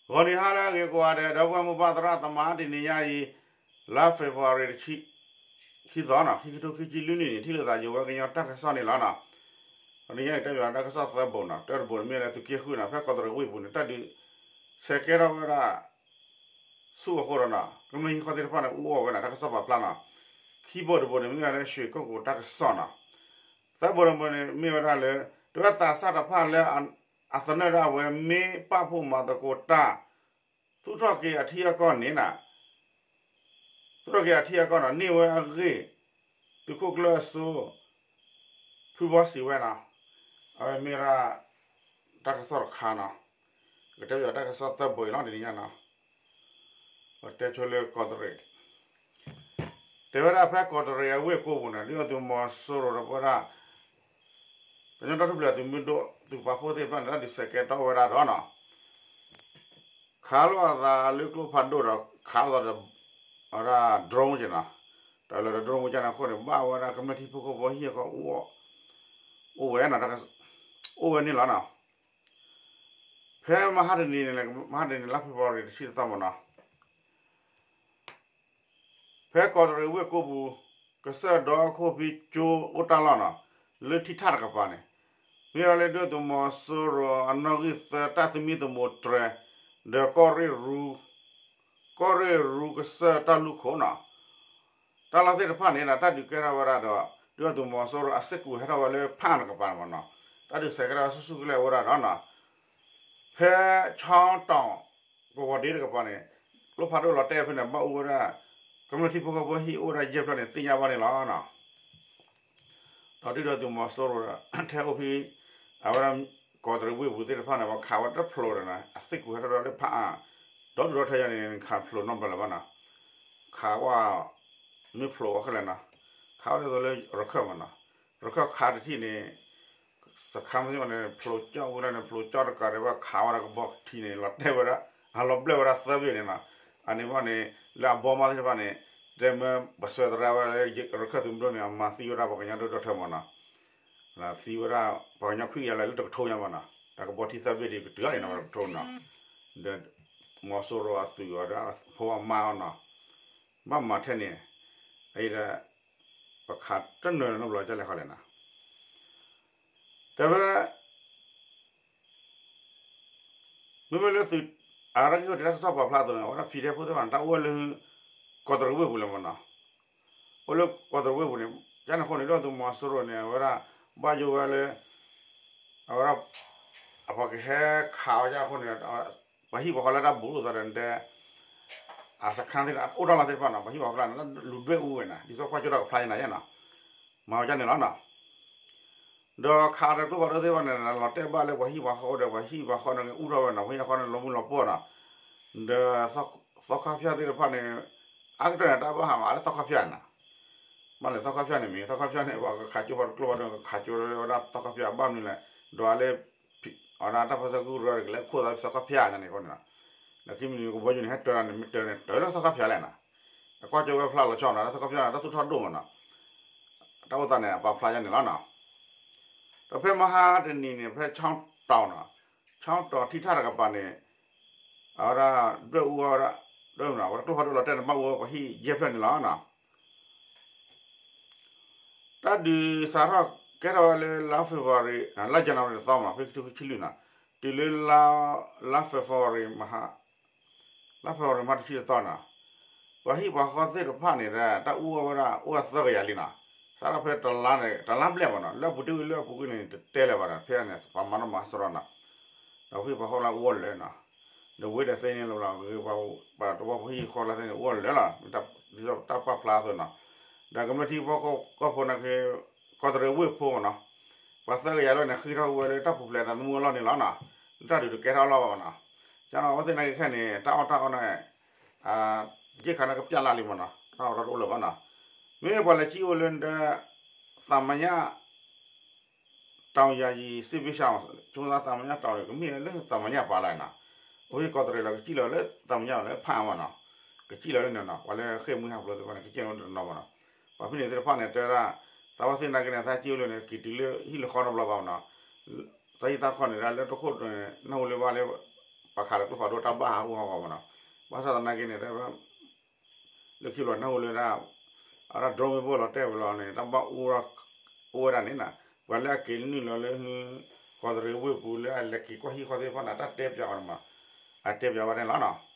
ဂီၤနံၤဟါလၢအဂ့ၤကိးဂၤဒဲး ဒီပုၢ်ဝဲၢ်မိၢ်ပၢ်သရၣ်သမါ တနံၤညါအံၤ လါ February တဆံခံသီနီၤ ခံကထိခံဆံလွံၢ်နံၣ်န့ၣ် ထံၣ်လိာ်သးယိာ်ဝဲကညီတၢ်ကစီၣ်န့ၣ်လီၤနီၤ. တနံၤညါအံၤ တဲဘၣ်တၢ်ကစီၣ်သၢဘိနီၤ တၢတဘိန့ၣ်မ့ၢ်လၢသုးက့ဃုနီၤ ဖဲကီးတရံးဝ့ၢ်ပူၤန့ၣ် တၢ်ဒုးဆဲးကဲထီၣ်ဝဲဒၣ် ဆူအဃိဒီးနီၤ ကမျၢၢ်ဟံၣ်ဃီသ့ၣ်တဖၣ်န့ၣ် အူအီၣ်ဝဲနီၤ တၢ်ကစီၣ်ပာ်ဖျါနီၤ. ခံဘိတဘိန့ၣ် မ့ၢ်ဝဲလၢရွှေကုက္ကိုတၢ်ကစီၣ်နီၤ. သၢဘိတဘိန့ၣ် မ့ၢ်ဝဲဒၣ်လၢ တဝဲသးစၢ်တဖၣ်လၢအသနၢၣ်ဒၣ်ဝဲမ့ၢ်ပာ်ဖှိၣ်မၤသကိးတၢ် သူၣ်ထီၣ်က့ၤအထံအကီၢ်န့ၣ်နီၤ သူၣ်ထီၣ်က့ၤအထံအကီၢ်နီၤ န့ၢ်ဝဲအဂ့ၢ် သုးခိၣ်ကျၢၢ်စိ ဖုဘီစံးဝဲနီၤ. အဝဲမ့ၢ်ဝဲဒၣ် တၢ်ကစီၣ်တခါနီၤ. ကတဲဘၣ်တၢ်ကစီၣ်သၢဘိအံၤလီၤ တနံၤညါနီၤ. ပတဲဆိလၢကီးတရံး တဲဝဲဒၣ်ဖဲကီးတရံးအဝ့ၢ်ကိးပူၤန့ၣ် ဒုၣ်ဒါသုးမီၤစိရိၤဒီးပဝဲဒၣ် ကညီတၢ်ထူၣ်ဖျဲးသုးမုၢ်ဒိၣ် သုးပာ်ဖှိၣ်သ့ၣ်တဖၣ်န့ၣ် တၢ်ဒုးဆဲးကဲထီၣ်ဝဲဒၣ်ဒီးနီၤ ခးလိာ်အသးလၢကျိဖးဒိၣ်ဒီး ခးလိာ်သးဒီး အဝဲဒၣ် drone က့နီၤ. တၢ်လၢ drone ကန့ၣ်အဃိန့ၣ် ဘၣ်ဝဲဒၣ်ကမျၢၢ်ထံဖိကီၢ်ဖိဟံၣ်အဃီ အိၣ်ဝဲနီၤ အိၣ်ဝဲန့ၣ်လီၤနီၤ. ဖဲမဟါတနံၤန့ၣ် မဟါတနံၤလါ February တဆံတသီမ့ၢ်နီၤ ဖဲကီးတရံးဝ့ၢ်ကိးပူၤ ကစၢၢ်ဒီခိၣ်ဖံကၠိအိၣ်တၢ်လီၢ်နီၤ လၢထံထၣ်တကပၤန့ၣ် မ့ၢ်ဝဲဒၣ်လၢဒုၣ်ဒါသုးမီၤစိရိၤအနီၣ်ဂံၢ်သၢတၢ်သမံသမိးတြဲၤ ဒီးကီၢ်ရ့ၣ်ရူ ကီၢ်ရ့ၣ်ရူကစၢၢ်တၢ်လူၢ်ခိၣ်နီၤ တၢ်လီၢ်သ့ၣ်တဖၣ်န့ၣ်ဒီး တၢ်ဒုးကဲထီၣ်ဝဲဒၣ်ဒီး ဒုၣ်ဒါသုးမီၤစိရိၤအစ့ၢ်ကီးဟဲထီၣ်ဝဲလၢဖးန့ၣ်တကပၤမ့ၢ်နီၤ တၢ်ဒုးဆဲးကဲထီၣ်ဆူၣ်ဆူၣ်ကလဲာ်ဝဲဒၣ်ဒီးနီၤ ဖဲဆီတောင် ကဝီၤဒ့တကပၤန့ၣ် ကျိဖးဒိၣ်လီၤတဲာ်ဖဲန့ၣ် ဘၣ်အူဝဲဒၣ် ကမျၢၢ်ထံဖိကီၢ်ဖိဟံၣ်အိၣ်ဝဲဒၣ်ယဲၢ်ဖျၢၣ်န့ၣ် သ့ၣ်ညါဘၣ်န့ၣ်လီၤနီၤ. ဒီးဒုၣ်ဒါသုးမီၤစိရိၤဒီး ထဲအိၣ်ဖဲ အဝဲဒၣ် ကီးတရံးဝ့ၢ်ပူၤသ့ၣ်တဖၣ်န့ၣ် ပှၤခးဝဲတဖျိးဒီးနီၤ အသ့ၣ်ကူးဟဲထီၣ်ဒီးလၢဖးအါ ဒီဒူၣ်ဒီထၢယၤန့ၣ် ခးဖျိးနီတဘျီလၢၤဘၣ်နီၤ ခးဝဲ မ့ၢ်ဖျိးဝဲခဲလၢာ်နီၤ ခးဝဲဒ်သိးလၢရခၢၣ်မ့ၢ်နီၤ ရခၢၣ်ခးတထံၣ်န့ၣ် စခါမ့ၢ်သ့ၣ်မးန့ၣ် ဖျိးကၠီၣ်ဝဲဒၣ်န့ၣ် ဖျိးကၠီၣ်တကးဒံးဘၣ် ခးဝဲဒၣ်ကဘီထံန့ၣ် လီၤတဲာ်ဝဲဒၣ် အလီၤဘျဲၣ်ဝဲဒၣ်သၢဘ့ၣ်န့ၣ်နီၤ အန့ၣ်ဘၣ်န့ၣ် လၢအဘီမါသ့ၣ်တဖၣ်န့ၣ် တဲမ့ၢ်ပှၤဆှၢသရၣ်ဝဲလၢ ရခၢၣ်သုးမုၢ်ဒိၣ်န့ၣ် အမၤသံဝဲဒၣ်ပှၤကညီဒိၣ်ဒီထၢမ့ၢ်နီၤ သံဝဲဒၣ် ပှၤကညီခွံကယၤလၢတကထိညါမ့ၢ်နီၤ တၢ်ကဘီထံသၢဘ့ၣ်ဒံးကတုၤအီၤန့ၣ်နီၤ တကထိနီၤ ဒီး မီၤစိရိၤအသုးအီၤဒီး ဖိအမါအီၤနီၤ ဘၣ်မၤထဲန့ၣ် အံၤဒီး ပခးတနၢၤနီတဘျီကလဲၣ်ဃီလဲၣ်နီၤ တဲဝဲ မ့မ့ၢ်လၢသုး အရၢၢ်က့ၤအိၣ်တ့ၢ်တၢ်ကစီၣ်ပာ်ဖျါအသိးန့ၣ် အဝဲဒၣ် PDF ဖိသ့ၣ်တဖၣ်န့ၣ် တၢ်အိၣ်ဝဲလၢ ကီးတရံးဝ့ၢ်ပူၤလီၤမ့ၢ်နီၤ အိၣ်လၢကီးတရံးဝ့ၢ်ပူၤန့ၣ် ကန့ၣ်အဃိန့ၣ် ဒုၣ်ဒါသုးမီၤစိရိၤန့ၣ် အဝဲဒၣ် ဘၣ်ယိၣ်ဝဲလၢ အဝဲဒၣ် အပှၤကဟဲခးဝဲဒၣ်အဃိန့ၣ် ပှၤဟံၣ်ပှၤဃီလၢတၢ်ဘူးလိာ်သးဒီးတဲ အစခါသ့ၣ် အိၣ်တၢ်လီၢ်သ့ၣ်တဖၣ်နီၤ ပှၤဟံၣ်ပှၤဃီလၢလူၤဒွဲၣ်အူဝဲနီၤ ဒ်သိးကွၢ်ကၠိတၢ်ကဖျါယနီၤ မၤဝဲဒ်န့ၣ်လီၤနီၤ ဒီးခးဒီးကျိဖးဒိၣ်သ့ၣ်တဖၣ်န့ၣ် လီၤတဲာ်ဘၣ်လၢပှၤဟံၣ်ပှၤဃီဒီး ပှၤဟံၣ်ပှၤဃီန့ၣ် အူထီၣ်ဝဲနီၤ ပှၤဟံၣ်ပှၤဃီန့ၣ် လီၤမုၢ်လီၤပှီၢ်နီၤ ဒီးသီခါဖၠၣ်သ့ၣ်တဖၣ်န့ၣ် အါကတၢၢ်န့ၣ် တၢ်ဘၣ်ဟးမးလၢသီခါဖၠၣ်နီၤ ဘၣ်လဲၣ်သီခါဖၠၣ်န့ၣ်မ့ၢ် သီခါဖၠၣ်န့ၣ် ပှၤကခးကၠိဖးဒိၣ်ကျိဖးဒိၣ် ကခးကၠိဝဲဒၣ်သီခါဖၠၣ်ဘၣ်မနုၤလဲၣ် ဒီးအလၢ အဝဲဒၣ်တၢ်ပၢဆှၢကရူၢ်ကလဲၤခိၣ်သးဖဲသီခါဖၠၣ်န့ၣ်အဃိန့ၣ် လၢခံမနုၤကဘီယူၤန့ၣ် ဟဲတၢၤတၢ်န့ၣ် မ့ၢ်တၢၤန့ၣ် တၢၤလၢသီခါဖၠၣ်လဲၣ်နီၤ အကွၢ်ကၠိဝဲဖျါလီၤဆီနီၤ လၢသီခါဖၠၣ်န့ၣ် တၢ်သူၣ်ထီၣ်ဒိၣ်မးနီၤ တၢ်အိၣ်သးန့ၣ် အပာ်ဖျါယန့ၣ်လီၤနီၤ ဒီးဖဲမဟါတနံၤန့ၣ် ဖဲဆီတောင်နီၤ ဆီတောင်ထံထၣ်တကပၤန့ၣ် အဝဲဒၣ် ဒွဲၣ်အူဝဲဒၣ် ဒွဲၣ်အူနီၤ အဝဲဒၣ်ကျိဖးဒိၣ်လီၤတဲာ်န့ၣ် ဘၣ်အူဝဲပှၤဟံၣ်ယဲၢ်ဖျၢၣ်န့ၣ်လီၤနီၤ တၢ်ဒုးစးထီၣ်ကဲထီၣ်ဝဲလၢလါ February လါ January တသီမး ဖဲခံကထိခံဆံလွံၢ်နီၤ တုၤလၢ လါ February မဟါ လါ February မဟါတဆံတသီနီၤ ပှၤဟံၣ်ပှၤဃီသ့ၣ်တဖၣ်န့ၣ်ဒီး တၢ်အူအီၣ်ဝဲဒၣ် အိၣ်ဝဲသၢကယၤလံနီၤ စးထီၣ်ဖဲတလါန့ၣ် တလါဘျဲၣ်မးနီၤ လၢအပူၤတ့ၢ်ဝံၤလၢအပူၤကွံာ်န့ၣ် တတဲလၢၤဘၣ်နီၤ ဖဲန့ၣ် ပှၤမၤနီၣ်မၤစရီနီၤ ဒီးပှၤဟံၣ်ပှၤဃီလၢအူအီၣ်လၢာ်နီၤ ဒီးဝ့ဒီးသ့န့ၣ်လီၤ ပှၤတဝၢပှၤဟံၣ်ဃီလၢသ့န့ၣ် အူအီၣ်လၢာ်လီၤ ဒ်သိးတၢ်ပာ်ဖျါအသိးနီၤ ဒီးကမျၢၢ်ထံဖိကီၢ်ဖိန့ၣ်က့ ကီးတရံးဝ့ၢ်ဖိမးနီၤ ပှၤသၢကယၤလၢန့ၣ် ဃ့ထီၣ်ဝဲလၢတၢ်ပူၤဖျဲးသးသမူအလီၢ်န့ၣ်လီၤနီၤ လၢတၢ်ဒုးတကဲထီၣ်လီၢ်ဘၣ်မးနီၤ ကန့ၣ် အဝဲသ့ၣ်နာ်က့ခဲန့ၣ် တၢ်အီၣ်တၢ်အီန့ၣ် ယဲၢ်ခါန့ၣ်ကပျၢ်လၢ်လံမးနီၤ တၢ်အီၣ်တၢ်တအိၣ်လၢၤဘၣ်နီၤ မ့ၢ်ပှၤလဲၤကံၣ်အိၣ်လၢဒၢ သးမညၣ် တောင်ယာယီစစ်ဘေးရှောင် ဆိသးမညၣ်တောင် ကမ့ၢ်လၢသးမညၣ်ပာ်လၢ်နီၤ အဝဲကီးတရံးလီၤ ကစံၣ်လီၤလၢသးမညၣ်လၢဖးမးနီၤ ကစံၣ်လီၤလၢန့ၣ်နီၤ ပှၤလၢဃ့ၢ်မှံဟးဖျိးသ့ၣ်တဖၣ်န့ၣ် ကစံၣ်လီၤလၢတနီၤမးနီၤ ပှၤဖဲန့ၣ်သ့ၣ်တဖၣ်န့ၣ် တဲဝဲဒၣ် သးဝဲသ့ၣ်နာ်က့န့ၣ် သးကံၣ်အိၣ်လၢန့ၣ် က့ၤတုၤလၢဟံၣ်လၢဃီတဘျီဘၣ်မးနီၤ သးဟံၣ်သးဃီန့ၣ် လၢတခိၣ်န့ၣ် နၢ်ဟူလၢဘၣ်လၢ ပှၤခးလၢကျိဖးဒိၣ်တၢ်ဘၣ်ဟးဂူာ်ဟးဂီၤမးနီၤ, ဘၣ်ဆၣ်သနာ်က့န့ၣ် လၢခံလီၤနၢ်ဟူလၢဒၣ် အဒၣ် drone မ့ၢ်ဘၣ်လီၤတဲာ်ဝဲလီၤန့ၣ် တၢ်ဘၣ်အူ အိၣ်ဝဲဒၣ်န့ၣ်နီၤ, ပှၤလၢအက့ၤနုာ်လီၤလၢ ကီးတရံးဝ့ၢ်ပူၤလၢအလဲၤက့ၤကွၢ်ဟံၣ်ဃီသ့ၣ်တဖၣ်န့ၣ် အတၢ်တဲပၠးအီၤန့ၣ်မး, အတဲပၠးဝဲန့ၣ်လီၤနီၤ.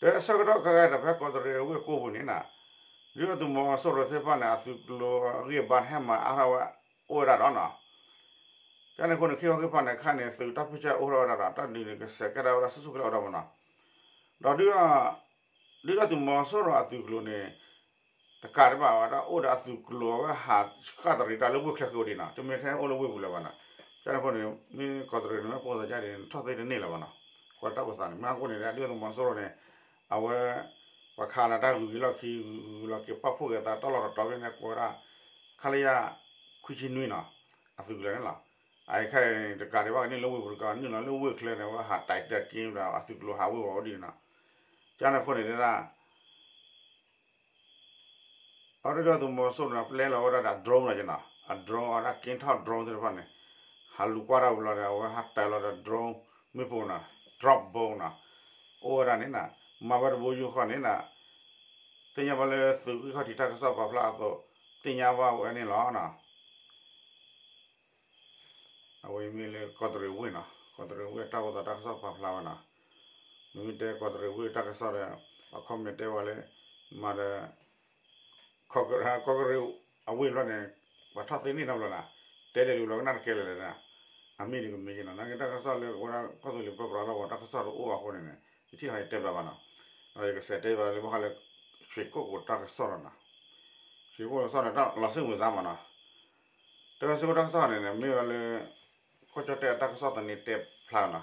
တဲဆၢကတီၢ်ခဲခါဒီး ဖဲကီးတရံးဝ့ၢ်ကိၢ်ပူၤန့ၣ်နီၤ, ဒုၣ်ဒါသုးမီၤစိရိၤသ့ၣ်တဖၣ်န့ၣ် အသုးကျိၤအဂံၢ်အဘါဟဲမၤအါထီၣ်ဝဲ အိၣ်ဝဲဒၣ်ဒီးနီၤ, ကန့ၣ်အဃိန့ၣ် ခံခီခံဖီန့ၣ် ခဲန့ၣ် သုးတၢ်ဖုၣ်ဆၢအိၣ်ထီၣ်ဝဲဒၣ်ဒီး တၢ်ဒုးန့ၣ် ကစဲးကဲထီၣ်ဝဲဒၣ်ဆူၣ်ဆူၣ်ကလဲာ်အီၤဒီးမးနီၤ, ဒီး ဒုၣ်ဒါသုးမီၤစိရိၤအသုးကျိၤန့ၣ် တကးဒံးဘၣ်ဝဲဒၣ် အိၣ်ဒီးအသုးကျိၤအဝဲဟးဃၣ်တရံးတၢ်လၢဝ့ၢ်ချၢဃ့ဝဲဒၣ်နီၤ, တမ့ၢ်ထဲအိၣ်လၢဝ့ၢ်ပူၤလၢၤဘၣ်နီၤ, ကန့ၣ်အဃိန့ၣ် မ့ၢ်ကီးတရံးန့ၣ် မ့ၢ်ပိၢ်သးကၢ်ဒ်န့ၣ် ထီၣ်သ့တန့ၢ်လၢၤဘၣ်နီၤ, ကွၢ်တၢ်အိၣ်သးန့ၣ် မ့ၢ်အဃိန့ၣ် ဒုၣ်ဒါသုးမီၤစိရိၤန့ၣ် အဝဲ ပှၤခးလၢတၢ်ဂုၤက့ၤလီၢ်ခံ ဂုၤလီၤက့ၤပာ်ဖှိၣ်က့ၤသးတၢ်လီၢ်တတီၤဖဲန့ၣ် ကိးဝဲဒၣ် ခလရ ခွံဆံနွံနီၤ, အသုးကျိၤန့ၣ်လီၤ, အခဲအံၤန့ၣ် တကးဒံးဘၣ်ကန့ၣ်လၢဝ့ၢ်ပူၤတကး နုာ်လီၤလၢဝ့ၢ်ချၢန့ၣ် အဝဲဟးတဲာ်တၢ်က့ၤဒီး အသုးကျိၤဟးဝ့ၢ်ဝဲအိၣ်ဒ်န့ၣ်နီၤ, ကန့ၣ်အဃိန့ၣ်တဲဒၣ် အဝဲဒၣ်သုးမီၤစိရိၤန့ၣ် ပျဲလီၤဝဲဒၣ်ဒီး drone လီၤနီၤ, အ drone အဝဲဒၣ်က့ထီၣ် drone သ့ၣ်တဖၣ်န့ၣ် ဟးလူၤကွၢ်တၢ်ဝံၤလီၤဒီး အဝဲဟးတဲာ်လီၤဒီး drone မ့ၣ်ပိၢ်နီၤ, drop bomb နီၤ, အိၣ်ဝဲဒၣ်န့ၣ်နီၤ, မၤဝဲတဘိယူၢ်ဃီန့ၣ်နီၤ, သ့ၣ်ညါဘၣ်လၢသုးဂံၢ်ခီၣ်ထံးတၢ်ကစီၣ်ပာ်ဖျါအသိး သ့ၣ်ညါဘၣ်ဝဲန့ၣ်လီၤနီၤ. အဝဲအံၤမ့ၢ်လၢကီးတရံးဝ့ၢ်နီၤ, ကီးတရံးဝ့ၢ်တၢ်အိၣ်သးတၢ်ကစီၣ်ပာ်ဖျါဝဲနီၤ, မ့မ့ၢ်တဲကီးတရံးဝ့ၢ်တၢ်ကစီၣ်ဒီး ပှၤ comment တဲဝဲလၢ မၤဒီး ကီးတရံးအဝ့ၢ်ဘျီန့ၣ် ပှၤထီၣ်သ့န့ၢ်နီတဘျီနီၤ, တဲလဲၤလံဘျီကနၣ်တကဲလဲၣ်လဲၣ်နီၤ, အမ့ၢ်န့ၣ်ကမ့ၢ်က့နီၤ, နာ်က့တၢ်ကစီၣ်လၢအဝဲဒၣ်ကီၢ်သူလ့ၤပၢပြးထီၣ်ဝဲတၢ်ကစီၣ်တအိၣ်အဃိန့ၣ်န့ၣ် ယထံၣ်ထီၣ်ယတဲဘၣ်ဘၣ်နီၤ, ဒီးယကစးတဲဘၣ်လၢဘၣ်ဃးလၢ ရွှေကုက္ကိုတၢ်ကစီၣ်လီၤနီၤ, ရွှေကုက္ကိုတၢ်ကစီၣ်န့ၣ် လီၤစ့ၢ်မုာ်စါမးနီၤ တဲဝဲစ့ၢ်ကီးတၢ်ကစီၣ်န့ၣ်န့ၣ် မ့ၢ်ဝဲလၢ ကီၢ်ကၠီၣ်တဲၣ်တၢ်ကစီၣ်သန့တဲဖျါနီၤ,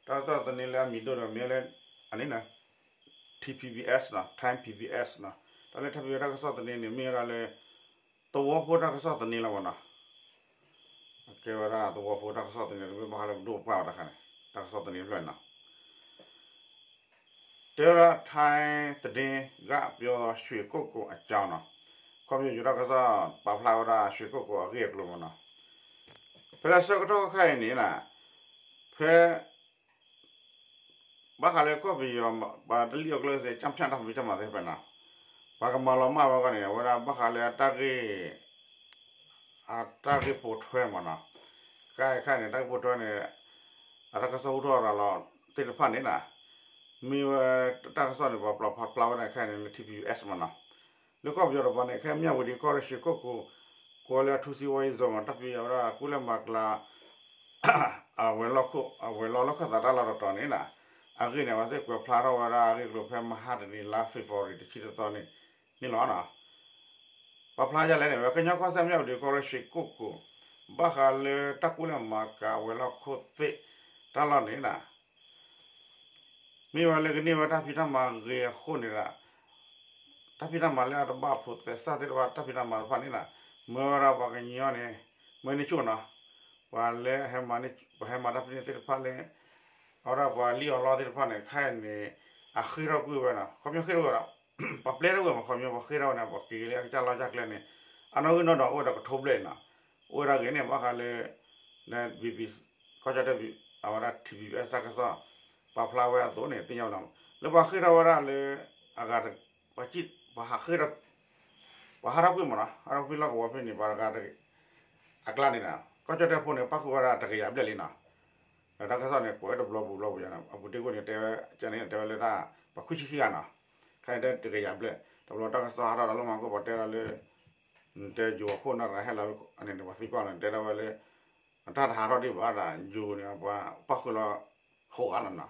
တၢ်ကစီၣ်သန့လၢအမံၤဒိၣ်ဒီးမ့ၢ်လၢ အန့ၣ်နီၤ T P B S နီၤ Time P B S နီၤ, တၢ်လၢ Time P B S တၢ်ကစီၣ်သန့န့ၣ် မ့ၢ်ဝဲဒၣ်လၢ သဝီဖိတၢ်ကစီၣ်သန့လီၤမးနီၤ, ကဲဝဲဒၣ်သဝီဖိတၢ်ကစီၣ်သန့ တမ့ၢ်ဘၣ်ဃးလၢပဒိၣ်ပှၢ်အီၤတခါန့ၣ် တၢ်ကစီၣ်သန့ဖျၢၣ်နီၤ တဲဝဲဒၣ် ထိုင်းသတင်းကပြောရွှေကုက္ကိုအကြောင်းနီၤ, ခီပညီယိၤတၢ်ကစီၣ်ပာ်ဖျါဝဲဒၣ် ရွှေကုက္ကို အဂ့ၢ်အကျိၤမးနီၤ, ဖဲလၢဆၢကတီၢ်ခါအံၤန့ၣ် ဖဲ ဘၣ်ဃးလၢကီၢ်ပယီၤ ပှၤတလံၣ်အကျိၣ်စ့ ကၠၢ်ဖၠၣ်တၢ်ဖံးတၢ်မၤသ့ၣ်တဖၣ်နီၤ, ပှၤကမၤလီၤမၢ်ဝဲအဂီၢ်န့ၣ် အဝဲဒၣ်ဘၣ်ဃးလၢအတၢ်ဂ့ၢ် အတၢ်ဂ့ၢ်ပိာ်ထွဲမးနီၤ, ခဲအံၤခဲအံၤန့ၣ် တၢ်ဂ့ၢ်ပိာ်ထွဲန့ၣ် အတၢ်ကစီၣ်ဟူထီၣ်ရၤလီၤသ့ၣ်တဖၣ်န့ၣ်နီၤ, မ့ၢ်ဝဲတၢ်ကစီၣ်န့ၣ် ပှၤပာ်ဖျါဝဲဒၣ်ခဲအံၤန့ၣ်လၢ T P B S မးနီၤ, လၢကီၢ်ပယီၤတပၤန့ၣ် ခဲမၠၣ်ဝတံၤကီၢ်ရ့ၣ် ရွှေကုက္ကို ကိးလၢအထူးစီးပွားရေးဇုန်မး တၢ်ဖံးအဝဲဒၣ်ကူလဲၢ်မၤကျါ အဝဲၤလီၢ်ခိၣ် အဝဲၤလီၢ်လီၢ်ခၢၣ်သးတၢ်လီၢ်တတီၤန့ၣ်နီၤ, အဂ့ၢ်န့ၣ် အဝဲသ့ၣ်ကွဲးဖျါထီၣ်ဝဲဒၣ်အဂ့ၢ်အကျိၤဖဲမဟါတနံၤလါ February တဆံတသီန့ၣ် န့ၣ်လီၤနီၤ, ပာ်ဖျါယၤလဲၣ်န့ၣ် ဝဲကညီကီၢ်စဲၣ်မၠၣ်ဝတံၤကီၢ်ရ့ၣ် ရွှေကုက္ကို ဘၣ်ဃးလၢတၢ်ကူလဲၢ်မၤကျါအဝဲၤလီၢ်ခိၣ်သ့ၣ်တၢ်လီၢ်န့ၣ်နီၤ မ့ၢ်ဝဲလၢကန့ၢ်ဝဲတၢ်ဖံးတၢ်မၤဂ့ၤအဃိန့ၣ်ဒီး တၢ်ဖံးတၢ်မၤလၢအတဘၣ်ဖိးသဲစးသ့ၣ်တဖၣ် တၢ်ဖံးတၢ်မၤတဖၣ်န့ၣ်နီၤ, မၢဝဲဒၣ်ပှၤကညီန့ၣ် မၢန့ၢ်ဆူၣ်နီၤ, ပှၤလၢ ပှၤဟဲမၤတၢ်ဖံးန့ၢ်သ့ၣ်တဖၣ်လၢ အဝဲဒၣ်ပှၤလံၣ်အီၣ်လီသ့ၣ်တဖၣ်န့ၣ် ခဲအံၤန့ၣ် အဃ့ၢ်ထီၣ်ကွံာ်ဝဲနီၤ, ခီပညီဃ့ၢ်ထီၣ်ဝဲဒီး ပှၤပျဲထီၣ်ဝဲမး ခီပညီပှၤဃ့ၢ်ထီၣ်ဝဲန့ၣ် ပှၤက့ၤလၢအကစၢ်လီၢ်ကစၢ်ကျဲန့ၣ် အနီၣ်ဂံၢ်နီၣ်ဒွးအိၣ်ဝဲဒီးကထိဘျဲၣ်နီၤ, အိၣ်ဝဲဒၣ်ဂ့ၤန့ၣ် ဘၣ်ဃးလၢ လၢ ဘီဘံ ကီၢ်ကၠီၣ်တဲၣ် အဝဲဒၣ် ထံဘံဘဲ တၢ်ကစီၣ် ပာ်ဖျါဝဲအသိးန့ၣ် သ့ၣ်ညါဝဲနီၤ, လၢပှၤဃ့ၢ်ထီၣ်ဝဲဒၣ်လၢ အဂၤ ပှၤဃ့ၢ်ထီၣ် ပှၤဟးထီၣ်ကွံာ်မးနီၤ, ဟးထီၣ်ကွံာ်လီၢ်ကဝီၤဖဲန့ၣ် ပှၤတဂၤ အကျါန့ၣ်နီၤ, ကီၢ်ကၠီၣ်တဲၣ်ဖိန့ၣ် ပၣ်ဃုာ်ဝဲဒၣ်တကယၤဘျဲၣ်လံနီၤ, ဒီးတၢ်ကစီၣ်န့ၣ် ကွဲးတဘျီပူၤဘျီပူၤယါနီၤ, အပူၤတ့ၢ်ကွံာ်န့ၣ် တဲဝဲ ကန့ၣ်တဲဝဲလၢတၢ် ပှၤခွံဆံခံဂၤနီၤ, ခဲအံၤတဲတကယၤဘျဲၣ်, တဘျီတၢ်ကစီၣ်ဟးထီၣ်ဒီးလီၤမၤကီၢ်ပှၤတဲဒီးလၢ တဲယိၤအခိၣ်နၢ်တဂၤဟဲလီၤန့ၣ် ပှၤသံကွၢ်န့ၣ် တဲဒၣ်ဝဲလၢ တၢ်တဟးထီၣ်ဒံးဘၣ်ဒီး ယိၤန့ၣ် ပှၤပၣ်ဃုာ်လီၤ ဃိးဂၤလီၤနီၤ,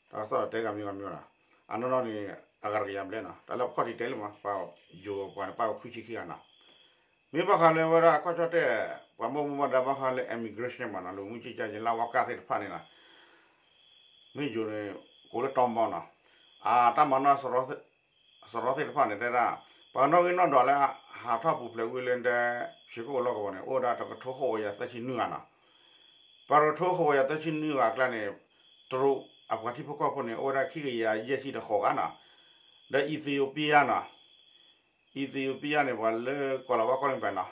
တၢ်ကစီၣ်တဲဂၤမံၤဂၤမံၤနီၤ, အနီၢ်နီၢ်န့ၣ် အဂၤတကယၤဘျဲၣ်နီၤ, တၢ်လၢပခီၣ်ထံးတဲလံမး ပှၤယိၤပှၤန့ၣ် ပၣ်ဝဲခွံဆံခံဂၤနီၤ, မ့ၢ်ဘၣ်ဃးလၢဝဲဒၣ်ကီၢ်ကၠီၣ်တဲၣ် ပှၤဘၣ်မူဘၣ်ဒါဘၣ်ဃးလၢ immigration မးနီၤ, လူဝင်မှုကြီးကြပ်ရေး လဝက သ့ၣ်တဖၣ်န့ၣ်နီၤ, မ့ၢ်ယိၤန့ၣ် ကိးလၢတီမီနီၤ, အတၢ်မၤနီၣ် စရီသ့ၣ်တဖၣ်န့ၣ် တဲဒၣ် ပှၤနီၣ်ဂံၢ်နီၣ်ဒွးလၢ ဟးထီၣ်ပူၤဖျဲးဝံၤလၢဒဲ ရွှေကုက္ကိုလီၢ်ကဝီၤန့ၣ် အိၣ်ဝဲဒၣ်တကထိဃိးကယၤသၢဆံနွံဂၤနီၤ, ပှၤတကထိဃိးကယၤသၢဆံနွံဂၤအကျါန့ၣ် တရူးအပှၤထံဖိကီၢ်ဖိန့ၣ် အိၣ်ဝဲဒၣ်ခံကယၤယဲၢ်ဆံဒီးဃိးဂၤနီၤ, ဒီး Ethiopia နီၤ, Ethiopia န့ၣ် ပှၤလၢကီၢ်လီၤဝါကီၢ်လၢပှဲၤနီၤ,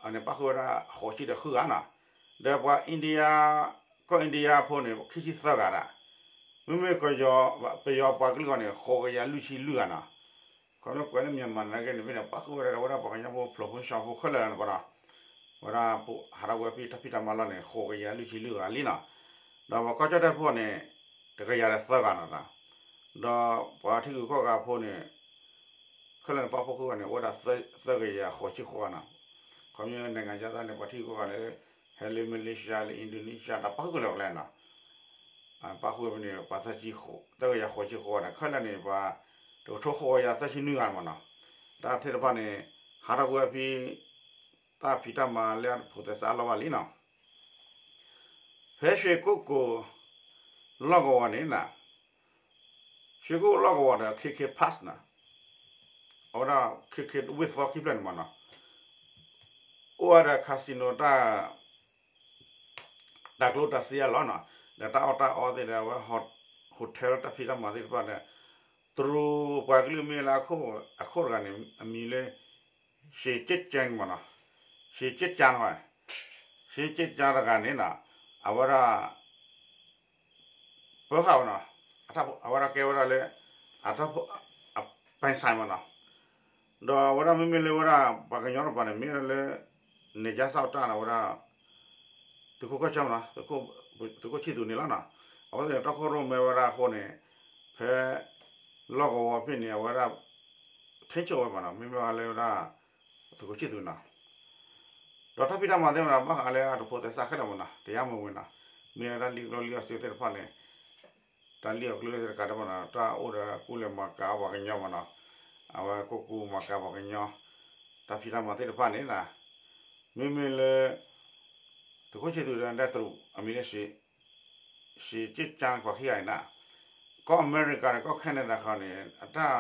အန့ၣ်ပၣ်ဃုာ်ဝဲဒၣ်ဃိးဆံဒီးဃုဂၤနီၤ, ဒီးပှၤ India ကီၢ် India ဖိန့ၣ် ခံဆံသၢဂၤဒၣ်, မ့မ့ၢ်ကီၢ် ပယီၤပှၤကလုာ်အဂီၢ်န့ၣ် ဃိးကယၤလွံၢ်ဆံလွံၢ်ဂၤနီၤ. ခီဖျိပဝဲလၢ Myanmar နာ်က့န့ၣ် ဖဲန့ၣ် ပၣ်ဃုာ်ဝဲဒၣ်ဝဲဒၣ်ပှၤကညီဖိဖျိးဖိဆှီဖိခဲလၢာ်လီၤန့ၣ်ပနီၤ, ဝဲဒၣ်ဟးထီၣ်ကွံာ်ဖဲတၢ်ဖံးတၢ်မၤလီၢ်န့ၣ် ဃိးကယၤလွံၢ်ဆံလွံၢ်ဂၤလံနီၤ. ဒီးပှၤကီၢ်ကၠီၣ်တဲၣ်ဖိန့ၣ် တကယၤဒီးသၢဂၤနီၤ, ဒီးပှၤထံဂုၤကီၢ်ဂၤဖိန့ၣ် ခဲလၢာ်န့ၣ် ပၣ်ဖှိၣ်ဃုာ်ဝဲန့ၣ် အိၣ်ဝဲဒၣ်သၢကယၤဃိးဆံဃိးဂၤနီၤ. ခီဖျိ နိုင်ငံခြားသား န့ၣ် ပှၤထံဂုၤကီၢ်ဂၤန့ၣ် ဟဲလၢ Malaysia လၢ Indonesia တၢ်ပၣ်ဃုာ်လီၤကျဲနီၤ. ပၣ်ဃုာ်ဖဲန့ၣ် ပှၤသၢကယၤဃိးဆံဃိးဂၤန့ၣ် ခဲလၢာ်န့ၣ် ပှၤတကထိဃိးကယၤသၢဆံနွံဂၤမ့ၢ်နီၤ. တၢ်ထဲတဖၣ်န့ၣ် ဟးထီၣ်ကွံာ်ဖဲ တၢ်ဖံးတၢ်မၤလၢအဖိးသဲစးအလီၢ်ဘၣ်လံနီၤ. ဖဲရွှေကုက္ကို လီၢ်ကဝီၤန့ၣ်နီၤ, ရွှေကုက္ကို လီၢ်ကဝီၤဒီး KK Park နီၤ, အဝဲဒၣ် KK ဝ့ၢ်သီခံဖျၢၣ်န့ၣ်မ့ၢ်နီၤ, အိၣ်ဝဲဒီး casino တၢ် တၢ်ကျိၣ်တၢ်စ့အလီၢ်နီၤ, ဒီးတၢ်အီၣ်တၢ်အီသ့ၣ်ဒီး အဝဲ hotel တၢ်ဖံးတၢ်မၤသ့ၣ်တဖၣ်ဒီး တရူးပှၤကလုာ်မ့ၢ်လၢအခိၣ်တဂၤန့ၣ် အမံၤလၢ ရှေ့ကျစ်ကျန်း မ့ၢ်နီၤ, ရှေ့ကျစ်ကျန်း ဟီ, ရှေ့ကျစ်ကျန်း တဂၤန့ၣ်နီၤ, အဝဲဒၣ် ပၢဃာ်ဝဲနီၤ, အဝဲဒၣ်ကဲဝဲဒၣ်လၢ အတၢ်ဖိ အပိုင်ဆိုင် မ့ၢ်နီၤ, ဒီးအဝဲဒၣ်မ့မ့ၢ်လၢဝဲဒၣ် ပှၤကညီတပၤန့ၣ် မ့ၢ်လၢ နယ်ခြားစောင့် တၢ်န့ၣ် အဝဲဒၣ် သုးခိၣ်ခီၣ်ဆၢမ့ၢ်နီၤ, သုးခိၣ်ဆံၣ်သူးန့ၣ်လီၤနီၤ, အဝဲသ့ၣ်န့ၣ် တီခိၣ်ရိၣ်မဲဝဲဒၣ်အဃိန့ၣ် ဖဲ လီၢ်ကဝီၤဖဲန့ၣ် အဝဲဒၣ် ထိန်းချုပ် ဝဲမ့ၢ်နီၤ, မ့မ့ၢ်လၢဝဲဒၣ် သုးခိၣ်ဆံၣ်သူးနီၤ, ဒီးတၢ်ဖံးတၢ်မၤသ့ၣ်မ့ၢ်နီၤ ဘၣ်ဃးလၢအတဖိးသဲစးခဲလၢာ်မ့ၢ်နီၤ တရားမဝင်နီၤ, မ့ၢ်ဝဲဒၣ်လံာ်ကျိလံာ်အီၣ်စ့သ့ၣ်တဖၣ်န့ၣ် တၢ်လံာ်အီၣ်ကျိလံာ်သ့ၣ်တကးဒံးမ့ၢ်နီၤ တၢ်အိၣ်ဒီးကူလဲၤမၤကၤပှၤကညီမ့ၢ်နီၤ, အဝဲကူကူမၤကၤပှၤကညီ တၢ်ဖံးတၢ်မၤသ့ၣ်တဖၣ်န့ၣ်နီၤ, မ့မ့ၢ်လၢ သုးခိၣ်ဆံၣ်သူးဒီးတရူး အမံၤလၢ ရှေ့ကျစ်ကျန်း ပှၤခံဂၤအံၤနီၤ, ကီၢ်အမဲရကၤဒီးကီၢ် Canada ဃီန့ၣ် အတၢ်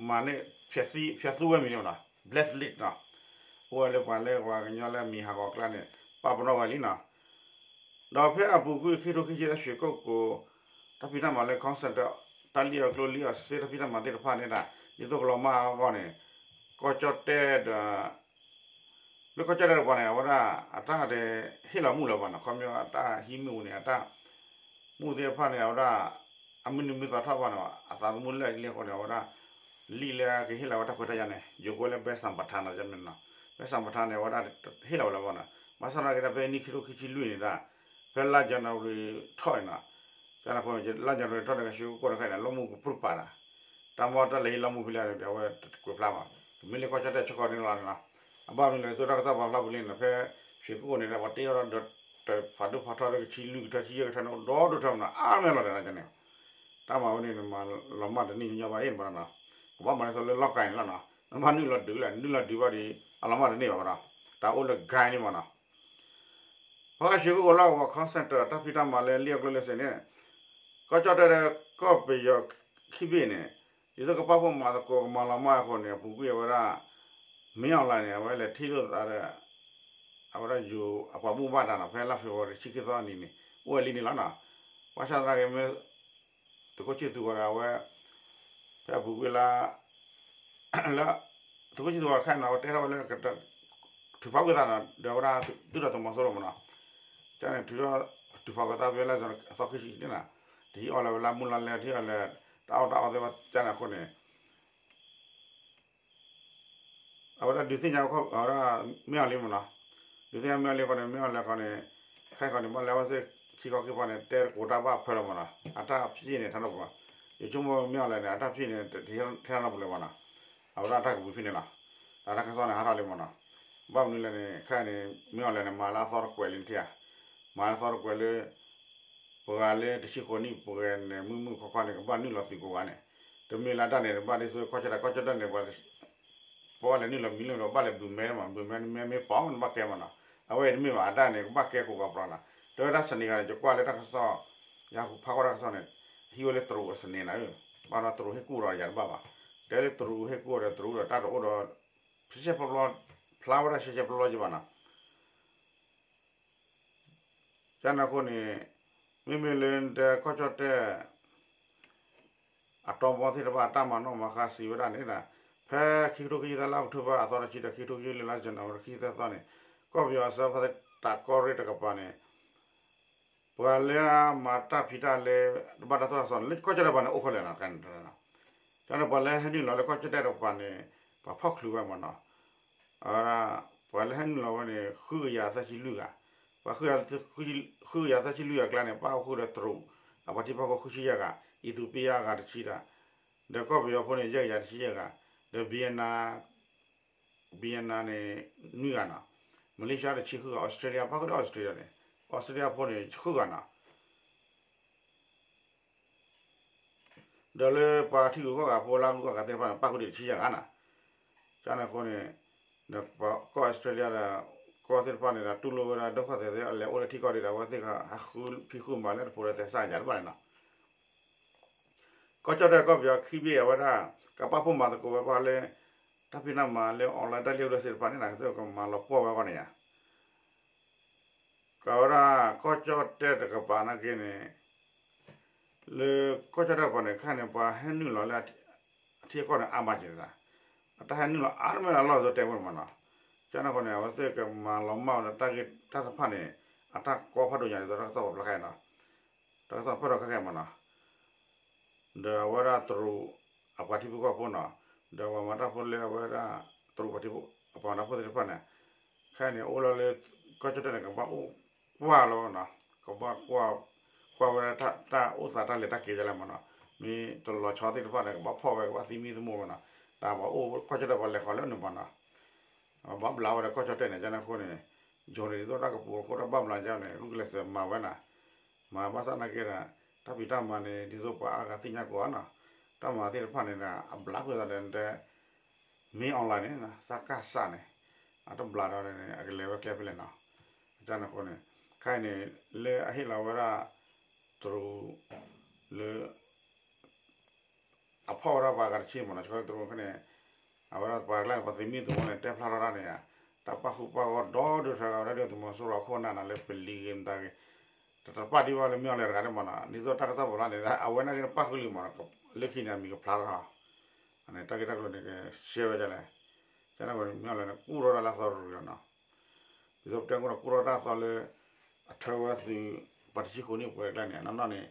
မၤန့ၢ် ဖျဲးသူဝဲမံၤန့ၣ်မ့ၢ်နီၤ blacklist နီၤ, အိၣ်ဝဲလၢပှၤလၢပှၤကညီလၢအမံၤဟးဂီၤအကျါန့ၣ် ပာ်ပနီၣ်ဝဲလံနီၤ, ဒီးဖဲအပူၤကွံာ်ခံကထိခံဆံသၢ ရွှေကုက္ကို တၢ်ဖံးတၢ်မၤလၢ call center တၢ်လံာ်အီၣ်ကျိလံာ်အီၣ်စ့တၢ်ဖံးတၢ်မၤသ့ၣ်တဖၣ်န့ၣ်ဒီး ဒ်သိးကလီၤမၢ်အဂီၢ်န့ၣ် ကီၢ်ကၠီၣ်တဲၣ်ဒီး လၢကီၢ်ကၠီၣ်တဲၣ်တပၤန့ၣ် အဝဲဒၣ် အတၢ်တဟ့ၣ်လီၤမူလၢၤဘၣ်နီၤ, ခီပညီအတၢ်ဟံးမ့ၣ်အူန့ၣ် အတၢ် မူသ့ၣ်တဖၣ်န့ၣ် အဝဲဒၣ် အမုၢ်နံၤမုၢ်သီထီၣ်ဘၣ်န့ၣ် အသးသမူလၢာ်လံအဃိန့ၣ် အဝဲဒၣ် လံာ်လၢကဟ့ၣ်လီၤဝဲတၢ်ခွဲးတၢ်ယာ်န့ၣ် ယိၤကိးလၢ ဘဲစံပထါနီၤ, ဘဲစံပထါန့ၣ် အဝဲဒၣ်ဟ့ၣ်လီၤဝဲလၢၤဘၣ်နီၤ, ဘၣ်ဆၣ်သနာ်က့ဒီး ဖဲနံၣ်ခံကထိခံဆံလွံၢ်န့ၣ်ဒီး ဖဲလါ January ထီၣ်အံၤနီၤ, ကန့ၣ်အဃိန့ၣ် လါ January ထီၣ်န့ၣ် ရွှေကုက္ကို တခါန့ၣ် လီမူကပြုၢ်ပာ်တၢ် တၢ်မ့ၢ်တၢ်လဲၤဟံးလီမူဖဲလဲၣ်န့ၣ် အဝဲတကွဲးဖျါဘၣ်, တမ့ၢ်လၢကီၢ်ကၠီၣ်တဲၣ်ဆၢကတီၢ်န့ၣ်လီၤနီၤ, အဘၣ်မနုၤလဲၣ် သုးတၢ်ကစီၣ်ပာ်ဖျါပူၤလံန့ၣ် ဖဲ ရွှေကုက္ကို န့ၣ်ဒီး ပှၤတ့ထီၣ်ဒီး တဖးဒိၣ်ဖးထီဒီး ကဆံလွံၢ်ကထၢ ဆံယဲၢ်ကထၢန့ၣ် ဒီဒိၣ်ထၢမနီၤ အါမးလီၤဒီးန့ၣ်, တၢ်မၤဝဲန့ၣ် နမၤလီၤမၢ်တန့ၢ်ညီညီဘၣ်အံၤန့ၣ်မနီၤ, ကဘၣ်မၤန့ၢ်သိးလၢလီၢ်ကၤန့ၣ်လီၤနီၤ, နဘၣ်နုာ်လီၤဒုးလဲၣ် နနုာ်လီၤဒုးဘၣ်ဒီး အလီၤမၢ်တန့ၢ်ဘၣ်မနီၤ, တၢ်အိၣ်လၢ guide န့ၣ်မနီၤ ဖဲ ရွှေကုက္ကို လီၢ်ကဝီၤ call center တၢ်ဖံးတၢ်မၤလၢလံာ်အီၣ်ကျိလံာ်စ့န့ၣ် ကီၢ်ကၠီၣ်တဲၣ်ဒီးကီၢ်ပယီၤခံဘ့ၣ်န့ၣ် ဒ်သိးကပာ်ဖှိၣ်မၤသကိးကမၤလီၤမၢ်အဃိန့ၣ် အပူၤကွံာ်အဝဲဒၣ် မင်းအောင်လှိုင် န့ၣ် အဝဲလဲၤထံၣ်လိာ်သးဒီး အဝဲဒၣ်ယိၤအပှၤဘၣ်မူဘၣ်ဒါနီၤ ဖဲလါ February ဆံခံသီအနံၤန့ၣ် အိၣ်ဝဲလံန့ၣ်လီၤနီၤ, ဘၣ်ဆၣ်သနာ်က့ မ့ၢ် သုးခိၣ်ဆံၣ်သူးဝဲဒီးအဝဲ ဖဲအပူၤကွံာ်လၢ လၢ သုးခိၣ်ဆံၣ်သူးဝဲတခါန့ၣ် အဝဲတဲထီၣ်ဝဲလၢ ထုးဖးကွံာ်သးနီၤ ဒီးအဝဲဒၣ်သုးဒီးသုးမီၤစိရိၤမနီၤ, ကန့ၣ်ထုးထီၣ်ထုးဖးကွံာ်သးဖဲလါ အသီခံဆံန့ၣ်နီၤ, တဟံးအီၣ်လၢၤဝဲလၢမူလါလဲ တဟံးအီၣ်လၢၤ တၢ်အီၣ်တၢ်အီသ့ၣ်တဖၣ်ကန့ၣ်အဃိန့ၣ် အဝဲဒၣ်ဒုးသ့ၣ်ညါ အဝဲဒၣ် မင်းအောင်လှိုင် မနီၤ, ဒုးသ့ၣ်ညါ မင်းအောင်လှိုင် အဃိန့ၣ် ခဲအံၤဃီန့ၣ် ဘၣ်လၢအဝဲသ့ၣ်ခံခီခံဖီန့ၣ် တဲသကိးတၢ်ဘၣ်ဖဲလီၤမနီၤ, အတၢ်ဖံးန့ၣ် ထဲနီတပူၤဘၣ်, ယဆိကမိၣ် မင်းအောင်လှိုင် န့ၣ် အတၢ်ဖံးန့ၣ် ထဲနီတပူၤလၢၤမနီၤ, အဝဲဒၣ်တၢ်ကပူၤဖံးန့ၣ်လီၤ, တၢ်တၢ်ကစီၣ်န့ၣ် ဟးထီၣ်လံမနီၤ, ဘၣ်မနုၤလဲၣ်န့ၣ် ခဲအံၤန့ၣ် မင်းအောင်လှိုင် န့ၣ် မၤလၢအသီတကွဲးလံနထံၣ်ဧါ, မၤလၢအသီတကွဲးလၢ ပှၤလၢတဆံဃိးနံၣ်ပှဲၤန့ၣ် မုၢ်မုၢ်ခွါခွါန့ၣ် ကဘၣ်နုာ်လီၤသုးကိးဂၤန့ၣ်, တမ့ၢ်လၢအတၢ်န့ၣ် တဘၣ်ဒ်သိးကီၢ်ကၠီၣ်တဲၣ် ကီၢ်ကၠီၣ်တဲၣ်န့ၣ် ပှၤဘၣ်လဲၤနုာ်လီၤမံၤလီၤ ဘၣ်လဲၤဘုးမဲမး ဘုးမဲ မဲမ့ၢ်ပီၣ် နဘၣ်ကဲမနီၤ, အဝဲတမ့ၢ်ဘၣ် အတၢ်န့ၣ် ကဘၣ်ကဲကိးဂၤပျီနီၤ, တဲဝဲဒၣ်စနေဂၤန့ၣ် ယကွၢ်လၢတၢ်ကစီၣ် ယဟးဖးကွၢ်တၢ်ကစီၣ်န့ၣ် ဟံးဝဲလၢတရူးအစနေနီၤ, ဘၣ်ဒီးတရူးဟ့ၣ်ကူၣ်ဒီးယၤတဘၣ်ဘၣ်, တဲလၢတရူးဟ့ၣ်ကူၣ်ဒီးတရူးဒီးတၢ်တအိၣ်ဒီး ရှဲရှဲပျီပျီ ဖျါဝဲဒၣ်ရှဲရှဲပျီပျီက့ဘၣ်နီၤ ကန့ၣ်အဃိန့ၣ် မ့မ့ၢ်လၢနတဲကီၢ်ကၠီၣ်တဲၣ် အတီမီသ့ၣ်တဖၣ်အတၢ်မၤနီၣ်မၤဃါစံးဝဲဒၣ်န့ၣ်ဒီး ဖဲခံကထိခံဆံသၢလါအီးကထိဘၢၣ်အသီတဆံဒီး ခံကထိခံဆံလွံၢ်လါ January ခံဆံသၢသီန့ၣ် ကီၢ်ပယီၤအစၢဖါတ တၢ်ကီၢ်ရ့ၣ်တကပၤန့ၣ် ပှၤလၢအမၤတၢ်ဖံးတၢ်လဲ တဘၣ်တၢ်သိၣ်တၢ်သီန့ၣ် လၢကီၢ်ကၠီၣ်တဲၣ်တကပၤန့ၣ် အိၣ်ခဲလၢာ်နီၤ တခါန့ၣ် ကန့ၣ်ပှၤလၢဟဲနုာ်လီၤလၢကီၢ်ကၠီၣ်တဲၣ်တကပၤန့ၣ် ပှၤဖီၣ်ချုးဝဲမ့ၢ်နီၤ, အဝဲဒၣ် ပှၤလၢဟဲနုာ်လီၤဝဲန့ၣ် ဃုကယၤသၢဆံလွံၢ်ဂၤ, ပှၤ ဃုကယၤသၢဆံလွံၢ်ဂၤအကျါန့ၣ် ပၣ်ဃုာ်ဒီးတရူး အပှၤထံဖိကီၢ်ဖိဃုဆံယဲၢ်ဂၤ, အံၣ်သီပံယါဂၤတဆံဒီး, ဒီးကီၢ်ပယီၤဖိန့ၣ် ယဲၢ်ကယၤတဆံယဲၢ်ဂၤ, ဒီး Vietnam န့ၣ် နွံဂၤနီၤ, Malaysia တဆံဃုဂၤ, Australia ပၣ်ဃုာ်ဒီး Australia န့ၣ်, Australia ဖိန့ၣ် ဃုဂၤနီၤ ဒီးလၢပှၤထံဂုၤကီၢ်ဂၤဖိ လၢအဂုၤကီၢ်ဂၤသ့ၣ်တဖၣ်န့ၣ် ပၣ်ဃုာ်ဒံးတဆံယဲၢ်ဂၤနီၤ, ကန့ၣ်အဃိန့ၣ် ကီၢ် Australia ဒီး ကီၢ်သ့ၣ်တဖၣ်န့ၣ်ဒီး တူၢ်လိာ်ဝဲဒၣ် ဒုက္ခသည် သ့ၣ်လဲၤအိၣ်လၢထံကီၢ်ဒံးဒီး အဝဲသ့ၣ်ဟးဃုဖံးဃုမၤလၢတဖိးဒီးသဲစၢ်ယၤတဖၣ်န့ၣ်နီၤ, ကီၢ်ကၠီၣ်တဲၣ်ကီၢ်ပယီၤခံဘ့ၣ်အဝဲဒၣ် ကပာ်ဖှိၣ်မၤသကိးဝဲပှၤလၢ တၢ်ဖံးတၢ်မၤလၢ online တၢ်လံၣ်အိၣ်လၢသ့ၣ်တဖၣ်န့ၣ် ကမၤလီၤပှီၢ်ဝဲအဂီၢ်န့ၣ်ယါ ကဝဲဒၣ် ကီၢ်ကၠီၣ်တဲၣ်တကပၤနာ်က့န့ၣ် လၢကီၢ်ကၠီၣ်တဲၣ်တကပၤန့ၣ် ခဲအံၤန့ၣ် ပှၤဟဲနုာ်လီၤလၢ အထံအကီၢ်န့ၣ် အါမးက့ၤန့ၣ်, အတၢ်ဟဲနုာ်လီၤအါတမ့ၢ်လၢအလီၢ်စိၤတဲဝဲမ့ၢ်နီၤ, ကန့ၣ်အဃိန့ၣ် အဝဲသ့ၣ်ကမၤလီၤမၢ်ဝဲလၢတၢ်ဂ့ၢ်တၢ်သ့ၣ်တဖၣ်န့ၣ် အတၢ်ကီဖးဒိၣ်ညါဒ်သိးတၢ်ကစီၣ်ပာ်ဖျါခဲအံၤနီၤ, တၢ်ကစီၣ်ဖးဒိၣ်ခဲခဲအံၤမ့ၢ်နီၤ ဒီးအဝဲဒၣ်တရူးအပှၤထံဖိကီၢ်ဖိနီၤ, ဒီးပှၤမၤတၢ်ဖိလၢအဝဲဒၣ် တရူးပှၤထံဖိ အပှၤမၤတၢ်ဖိသ့ၣ်တဖၣ်န့ၣ်, ခဲအံၤန့ၣ် အိၣ်လီၤလၢ ကီၢ်ကၠီၣ်တဲၣ်န့ၣ် ကဘၣ်အိၣ်ကွၢ်လီၤနီၤ, ကဘၣ်ကွၢ် ကွၢ်ဝဲဒၣ်တၢ်အိၣ်သးတၢ်လဲၤတၢ်က့ၤဒ်လဲၣ်မ့ၢ်နီၤ, မ့ၢ်တလီၤဆီသ့ၣ်တဖၣ်န့ၣ် ကဘၣ်ဖီၣ်ဝဲ ကဘၣ်သံမံသမိးဝဲနီၤ, တၢ်ပှၤအိၣ်ကီၢ်ကၠီၣ်တဲၣ်ပှၤလဲၤဃီၤလၢန့ၣ်မ့ၢ်နီၤ ဘၣ်ဘျးဝဲဒီးကီၢ်ကၠီၣ်တဲၣ်န့ၣ် ကန့ၣ်အဃိန့ၣ်, ယိၤန့ၣ်ဒ်သိးတၢ်ကပူၤအခိၣ်တၢ်ဘၣ်ဘျးကန့ၣ် ဂုာ်ကျဲးစၢးမၤဝဲနီၤ, မၤဘၣ်ဆၣ်နာ်က့ဒီး တၢ်ဖံးတၢ်မၤန့ၣ် ဒ်သိးပှၤအါဂၤသ့ၣ်ညါကိးဂၤနီၤ, တၢ်မၤသ့ၣ်တဖၣ်န့ၣ်ဒီး အဘျးကွံာ်သးဒီးတဲ မ့ၢ် online န့ၣ် စကစ န့ၣ် အတဘျးဒီးန့ၣ် အကလဲၤဝဲကျဲဖဲလဲၣ်နီၤ, ကန့ၣ်အဃိန့ၣ်, ခဲအံၤန့ၣ် လၢအဟ့ၣ်လီၤဝဲဒၣ် တရူး လၢ အဖီၣ်ဝဲဒၣ်ပှၤဂၤတဆံမ့ၢ်နီၤ, ဆခီတရူးခဲန့ၣ်, အဝဲဒၣ်ပှၤကျါန့ၣ် ပှၤသံမံသမိးန့ၣ် တဲဖျါထီၣ်တၢ်န့ၣ်ဧါ, တၢ်ပာ်ဃုာ်ပာ်ဂီၢ်ဒီဒုးထီၣ်ဂၤဝဲဒၣ်ဒုးသုးမီၤစိရိၤအခိၣ်အနၢ်န့ၣ် လၢပလံၤဂ့ၤမတၤဂ့ၤ, တတပာ်ဒံးဘၣ်လၢမ့ၢ် online တဂၤန့ၣ်မ့ၢ်နီၤ, ဒ်သိးတၢ်ကစီၣ်ပာ်ဖျါန့ၣ် အဝဲနာ်က့န့ၣ်ပာ်ဃုာ်လံမ့ၢ်နီၤ, လၢခံန့ၣ်အမံၤကဖျါထီၣ်, တၢ်ဂ့ၢ်တၢ်ကျိၤန့ၣ် ကshareဝဲဒ်လဲၣ်, ကန့ၣ်အဃိန့ၣ် မ့ၢ် online န့ၣ် ကူၣ်ထီၣ်တၢ်လၢအသီတရူးလီၤနီၤ ဒ်သိးပတဲကဒီး ကူၣ်ထီၣ်တၢ်သီလၢ အထၢဝဲသုး ပှၤတဆံဃိးနံၣ်ပှဲၤကျါန့ၣ် နီၢ်နီၢ်န့ၣ်